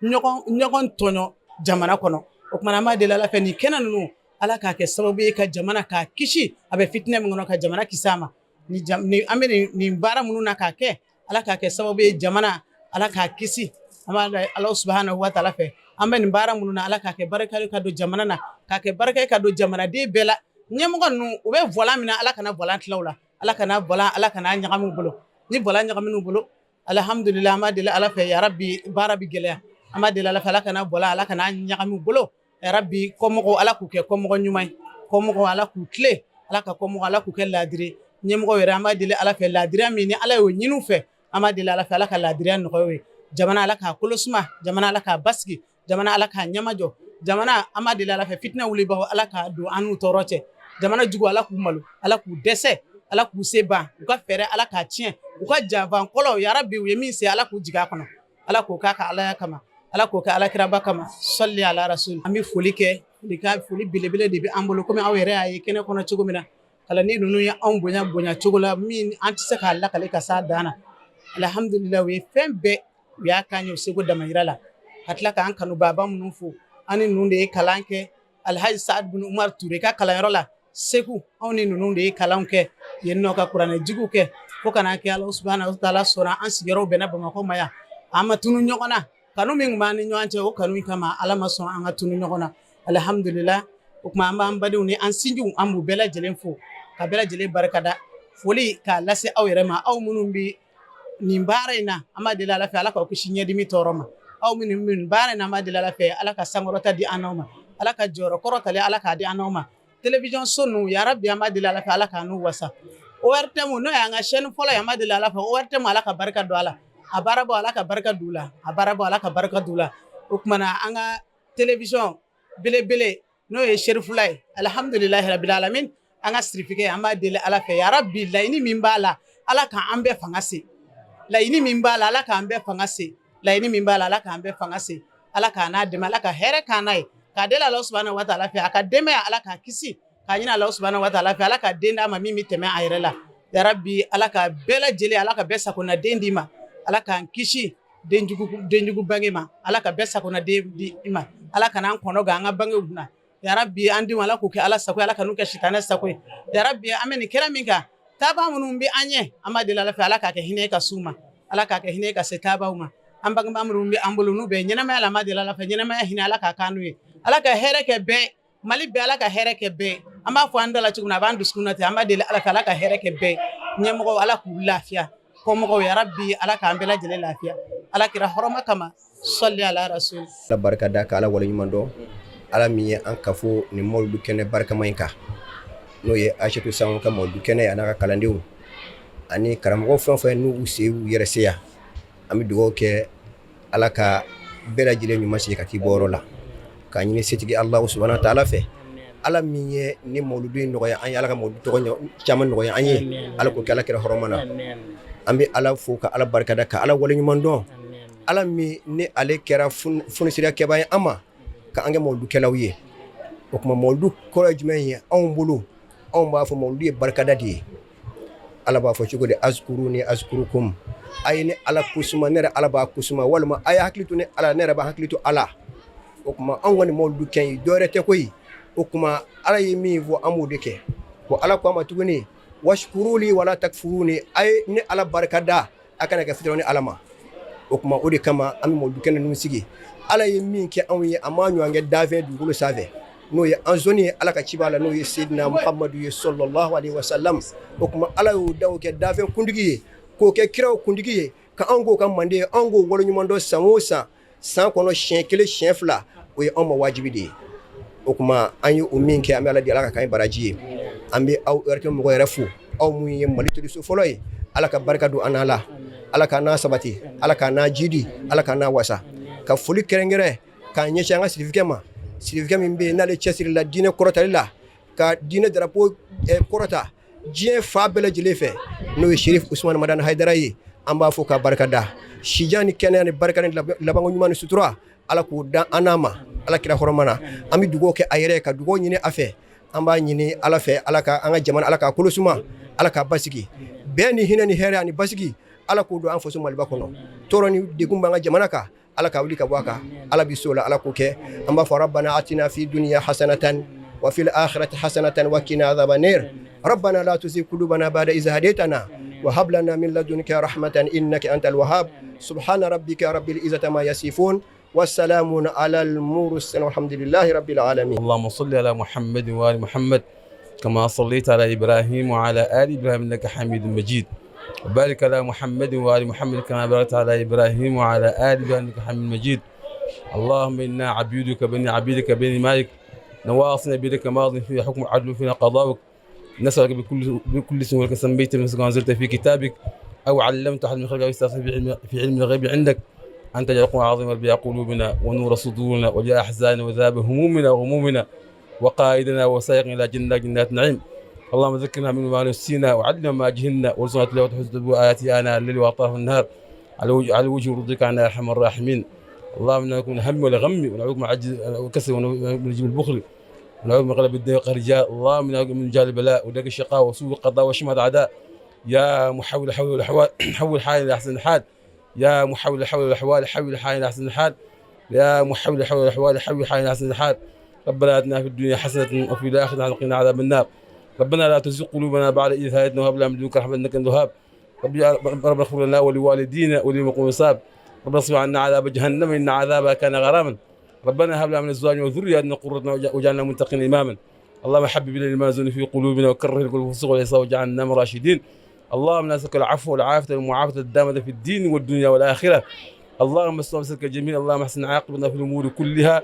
ɲɔgɔn tɔɲɔ jamana kɔnɔ. O tuma an b'a deli Ala fɛ nin kɛnɛ ninnu, Ala k'a kɛ sababu ye ka jamana k'a kisi a bɛ fitinɛ min kɔnɔ, ka jamana kisi a ma. Ni an bɛ nin baara minnu na k'a kɛ, Ala k'a kɛ sababu ye jamana, Ala k'a kisi. An b'a deli Ala subahana wa taala fɛ, an bɛ nin baara minnu na, Ala k'a kɛ barika ye ka don jamana na, k'a kɛ barika ye ka don jamanaden bɛɛ la. Ɲɛmɔgɔ ninnu, u bɛ volant min na, Ala kana volant tila u la, Ala kana volant, Ala kana ɲagami u bolo. Ni volant ɲagamina u bolo, alhamdulillah, an b'a deli Ala fɛ, yarabi, baara bɛ gɛlɛya. An b'a deli Ala fɛ, Ala kana volant, Ala kana ɲagami u bolo. Yarabi, kɔmɔgɔw, Ala k'u kɛ kɔmɔgɔ ɲuman ye, kɔmɔgɔw, Ala k'u tilen, Ala ka kɔmɔgɔ, Ala k'u kɛ laadiri ɲɛmɔgɔ yɛrɛ. An b'a deli Ala fɛ, laadiriya min ni Ala y'o ɲini u fɛ, an b'a deli Ala fɛ, Ala ka laadiriya nɔgɔya u ye. Jamana, Ala k'a kolo suma, jamana, Ala k'a basigi, jamana, Ala k'a ɲɛmajɔ, jamana, an b'a deli Ala fɛ, fitinɛ wulibagaw, Ala k'a don an n'u tɔɔrɔ cɛ. Jamana jugu, Ala k'u malo, Ala k'u dɛsɛ, Ala k'u se ban, u ka fɛɛrɛ, Ala k'a tiɲɛ, u ka janfan kɔlɔ, yarabi, u ye min se, Ala k'u jigin a kɔnɔ. Ala k'o k'a ka alaya kama, Ala k'o kɛ alakiraba kama, sɔli ala rasul. An bɛ foli kɛ, foli belebele de bɛ an bolo, komi aw yɛrɛ y'a ye kɛnɛ kɔnɔ cogo min na, kalanden ninnu ye anw bonya bonya cogo la min an tɛ se k'a lakale ka s'a dan na. Alhamdulillah, u ye fɛn bɛɛ, u y'a k'an ye u seko damayira la. Ka tila k'an kanubaba minnu fo, an ni ninnu de ye kalan kɛ Alhaji Saad bin Umar Ture ka kalanyɔrɔ la Segu. Anw ni ninnu de ye kalan kɛ yen nɔ, ka kuranɛjigiw kɛ, fo ka n'a kɛ Ala subahana wa taala sɔnna an sigiyɔrɔw bɛnna Bamakɔ ma yan. An ma tunu ɲɔgɔn na, kanu min tun b'an ni ɲɔgɔn cɛ, o kanu kama Ala ma sɔn an ka tunu ɲɔgɔn na. Alhamdulillah. O tuma an b'an badenw ni an sinjiw, an b'u bɛɛ lajɛlen fo ka bɛɛ lajɛlen barikada. Foli k'a lase aw yɛrɛ ma, aw minnu bɛ nin baara in na, an b'a deli Ala fɛ, Ala k'aw kisi ɲɛdimi tɔɔrɔ ma. Aw minnu bɛ nin baara in na, an b'a deli Ala fɛ, Ala ka sankɔrɔta di an n'aw ma, Ala ka jɔyɔrɔ kɔrɔtalen, Ala k'a di an n'aw ma. Télévision so ninnu, yarabi, an b'a deli Ala fɛ, Ala k'an n'u wasa. ORTM, n'o y'an ka chaîne fɔlɔ ye, an b'a deli Ala fɛ, ORTM, Ala ka barika don a la, a baarabaaw, Ala ka barika don u la, a baarabaaw, Ala ka barika don u la. O tuma na an ka télévision belebele, n'o ye Serifula ye, alhamdulilahi rabil alamin, an ka sirifikɛ, an b'a deli Ala fɛ, yarabi, laɲini min b'a la, Ala k'an bɛɛ fanga se. Laɲini min b'a la, Ala k'an bɛɛ fanga se. Laɲini min b'a la, Ala k'an bɛɛ fanga se. Ala k'a n'a dɛmɛ, Ala ka hɛrɛ k'an n'a ye. K'a deli Ala subahana wa taala fɛ, a ka denbaya, Ala k'a kisi. K'a ɲini Ala subahana wa taala fɛ, Ala ka den d'a ma min bɛ tɛmɛ a yɛrɛ la. Yarabi, Ala ka bɛɛ lajɛlen, Ala ka bɛɛ sakona den d'i ma. Ala k'an kisi denjugu bange ma. Ala ka bɛɛ sakona den di i ma. Ala kana an kɔnɔ gan an ka bangew kunna. Yarabi, an denw, Ala k'u kɛ Ala sago ye, Ala kan'u kɛ sitanɛ sago ye. Yarabi, an bɛ nin kɛnɛ min kan, taabaa minnu bɛ an ɲɛ, an b'a deli Ala fɛ, Ala k'a kɛ hinɛ ye ka s'u ma, Ala k'a kɛ hinɛ ye ka se taabaaw ma. An bangebaa minnu bɛ an bolo, n'u bɛ ɲɛnamaya la, an b'a deli Ala fɛ, ɲɛnamaya hinɛ, Ala k'a k'an n'u ye. Ala ka hɛrɛ kɛ bɛɛ, Mali bɛɛ, Ala ka hɛrɛ kɛ bɛɛ. An b'a fɔ an da la cogo min na, a b'an dusukun na ten. An b'a deli Ala fɛ, Ala ka hɛrɛ kɛ bɛɛ. Ɲɛmɔgɔw, Ala k'u lafiya, kɔmɔgɔw, yarabi, Ala k'an bɛɛ lajɛlen lafiya, Ala kira hɔrɔma kama, sɔli ala rasul. Ala barika da, ka Ala waleɲuman dɔn, Ala min ye an kafo nin mawuludu kɛnɛ barikama in kan, n'o ye Asetu Sango ka mawuludu kɛnɛ ye, a n'a ka kalandenw ani karamɔgɔ fɛn o fɛn n'u se u yɛrɛ se yan. An bɛ dugawu kɛ, Ala ka bɛɛ lajɛlen ɲuman segin ka t'i bɔyɔrɔ la, k'a ɲini setigi Alahu subahana taala fɛ, Ala min ye ni mawuludu in nɔgɔya an ye, Ala ka mawuludu tɔgɔ caman nɔgɔya an ye, Ala k'o kɛ Ala kira hɔrɔma na. An bɛ Ala fo, ka Ala barikada, ka Ala waleɲuman dɔn, Ala min ni ale kɛra fonisiriya kɛbaa ye an ma, ka an kɛ mawuludukɛlaw ye. O tuma mawuludu kɔrɔ ye jumɛn ye anw bolo? Anw b'a fɔ mawuludu ye barikada de ye. Ala b'a fɔ cogo di? Azkuruni azkurukum, a ye ne Ala kosuma, ne yɛrɛ Ala b'a kosuma, walima a ye hakili to ne Ala, ne yɛrɛ b'a hakili to ala. O tuma anw ka nin mawuludu kɛ in dɔwɛrɛ tɛ koyi. O tuma Ala ye min fɔ, an b'o de kɛ. Ko Ala ko a ma tuguni: washkuruli wala takfuruni, a ye ne Ala barika da, a kana kɛ fitiriwale Ala ma. O tuma o de kama an bɛ mawuludu kɛnɛ ninnu sigi. Ala ye min kɛ anw ye, a m'a ɲɔgɔn kɛ danfɛn dugukolo sanfɛ, n'o ye an sɔnni ye Ala ka ciba la, n'o ye Seyidina Muhamadu ye sɔlɔlahu alehi wasalam. O tuma Ala y'o da kɛ danfɛn kuntigi ye, k'o kɛ kiraw kuntigi ye, ka anw k'o ka manden ye, anw k'o waleɲuman dɔn san o san, san kɔnɔ siɲɛ kelen, siɲɛ fila, o ye anw ma wajibi de ye. O tuma an ye o min kɛ, an bɛ Ala deli, Ala ka k'an ye baraji ye. An bɛ aw ORTM mɔgɔ yɛrɛ fo, aw mun ye Mali teleso fɔlɔ ye. Ala ka barika don an n'a la, Ala k'an n'a sabati, Ala k'an n'a jidi, Ala k'an n'a wasa. Ka foli kɛrɛnkɛrɛn k'a ɲɛsin an ka sirifikɛ ma, sirifikɛ min bɛ yen n'ale cɛsirila la diinɛ kɔrɔtali la, ka diinɛ drapeau kɔrɔta diɲɛ fan bɛɛ lajɛlen fɛ, n'o ye Serif Usumani Madani Hayidara ye. An b'a fo ka barika da, sijan ni kɛnɛya ni barika ni labanko ɲuman ni sutura, Ala k'o dan an n'a ma, Ala kira hɔrɔma na. An bɛ dugawu kɛ a yɛrɛ, ka dugawu ɲini a fɛ. An b'a ɲini Ala fɛ, Ala ka an ka jamana, Ala k'a kolo suma, Ala k'a basigi, bɛn ni hinɛ ni hɛrɛ ani basigi, Ala k'o don an faso Maliba kɔnɔ. Tɔɔrɔ ni degun b'an ka jamana kan. Ala ka wuli ka bɔ a kan. Ala bɛ so la, Ala k'o kɛ. An b'a fɔ ربنا آتنا في الدنيا حسنة وفي الآخرة حسنة وقنا عذاب النار. ربنا لا تزغ قلوبنا بعد إذ هديتنا وهب لنا من لدنك رحمة إنك أنت الوهاب. سبحان ربك رب العزة ما يصفون والسلام على المرسلين والحمد لله رب العالمين. اللهم صل على محمد وآل محمد كما صليت على إبراهيم وعلى آل إبراهيم إنك حميد مجيد، وبارك على محمد وآل محمد كما باركت على إبراهيم وعلى آل إبراهيم إنك حميد مجيد. اللهم إنا عبيدك بني عبيدك بني مالك، نواصنا بيدك، ماض فينا حكم عدل فينا قضاؤك، نسألك بكل اسم لك سميت نفسك وأنزلت في كتابك أو علمت أحد من خلقك في علم الغيب عندك، أن تجعل القرآن العظيم ربيع قلوبنا ونور صدورنا وجلاء أحزاننا وذهاب همومنا وغمومنا وقائدنا وسائقنا إلى جنات نعيم. اللهم ذكرنا منه ما نسينا وعلمنا ما جهلنا وارزقنا تلاوة حسن آياته آناء الليل وأطراف النهار على وجه رضيك عنا يا أرحم الراحمين. اللهم إنا نكون هم ولا غم ونعوذ من عجز وكسل ونجيب البخل ونعوذ من غلب الدين وقهر الرجال. اللهم إنا من جهل البلاء ودرك الشقاء وسوء القضاء وشماتة الأعداء. يا محول حول الأحوال حول حالنا إلى أحسن الحال. يا محول حول الأحوال حول حالنا إلى أحسن الحال. يا محول حول الأحوال حول حالنا إلى أحسن الحال. ربنا آتنا في الدنيا حسنة وفي الآخرة وقنا عذاب النار. ربنا لا تزغ قلوبنا بعد إذ هديتنا وهب لنا من لدنك رحمة إنك أنت الوهاب. ربنا اغفر لنا ولوالدينا وللمؤمنين والمؤمنات. ربنا اصرف عنا عذاب جهنم إن عذابها كان غراما. ربنا هب لنا من أزواجنا وذرياتنا قرة واجعلنا متقين إماما. اللهم حبب إلينا الإيمان في قلوبنا وكره الفسوق والعصيان واجعلنا من الراشدين. اللهم نسألك العفو والعافية والمعافاة الدامة في الدين والدنيا والآخرة. اللهم استر نفسك الجميل. اللهم احسن عاقبتنا في الأمور كلها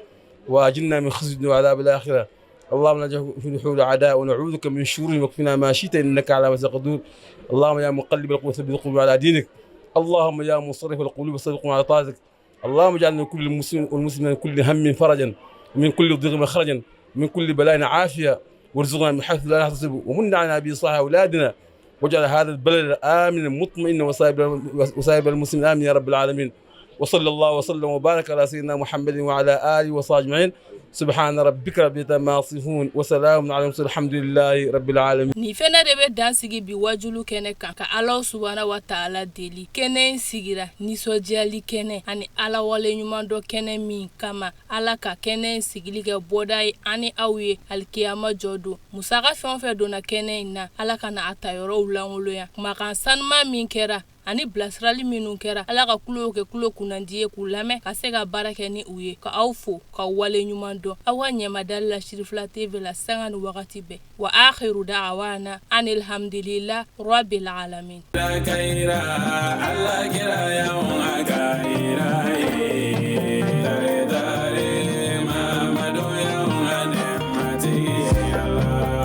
وأجلنا من خزي الدنيا وعذاب الآخرة. اللهم نجعل في نحور الأعداء ونعوذك من شرورهم واكفنا ما شئت إنك على ما تقدر. اللهم يا مقلب القلوب ثبت قلوبنا على دينك. اللهم يا مصرف القلوب صرف قلوبنا على طاعتك. اللهم اجعلنا كل مسلم والمسلم من كل هم فرجا، ومن كل ضيق مخرجا، ومن كل بلاء عافية، وارزقنا من حيث لا نحتسب، ومن علينا بإصلاح أولادنا، واجعل هذا البلد آمنا مطمئنا وسائر المسلمين آمين يا رب العالمين. وصلى الله وسلم وبارك على سيدنا محمد وعلى آله وصحبه أجمعين. سبحان ربك رب العزة عما يصفون وسلام على المرسلين الحمد لله رب العالمين. Nin fɛnɛ de bɛ dan sigi bi wajulu kɛnɛ kan, ka Ala subahana wa taala deli. Kɛnɛ in sigira nisɔndiyali kɛnɛ ani Ala waleɲuman dɔ kɛnɛ min kama, Ala ka kɛnɛ in sigili kɛ bɔda ye ani aw ye alikiyama jɔ don. Musaka fɛn o fɛn donna kɛnɛ in na, Ala ka na a ta yɔrɔw lankolonya. Kumakan sanuman min kɛra ani bilasirali minnu kɛra, Ala ka kulow kɛ kulo kunnandi ye k'u lamɛn ka se ka baara kɛ ni u ye. Ka aw fo ka wale ɲuman dɔn aw ka ɲɛmadali la Sirifila TV la sanga ni wagati bɛɛ. Wa akhiru da'wana anil hamdulillah rabbil alamin.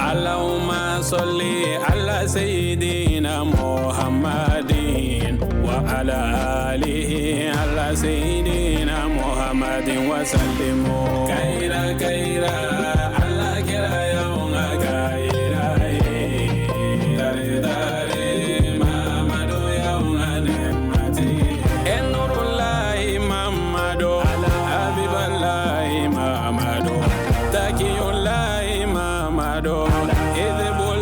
Allahumma salli ala sayyidina Muhammadin wa ala alihi ala sayyidina Muhammadin wa sallimu. Kaira kaira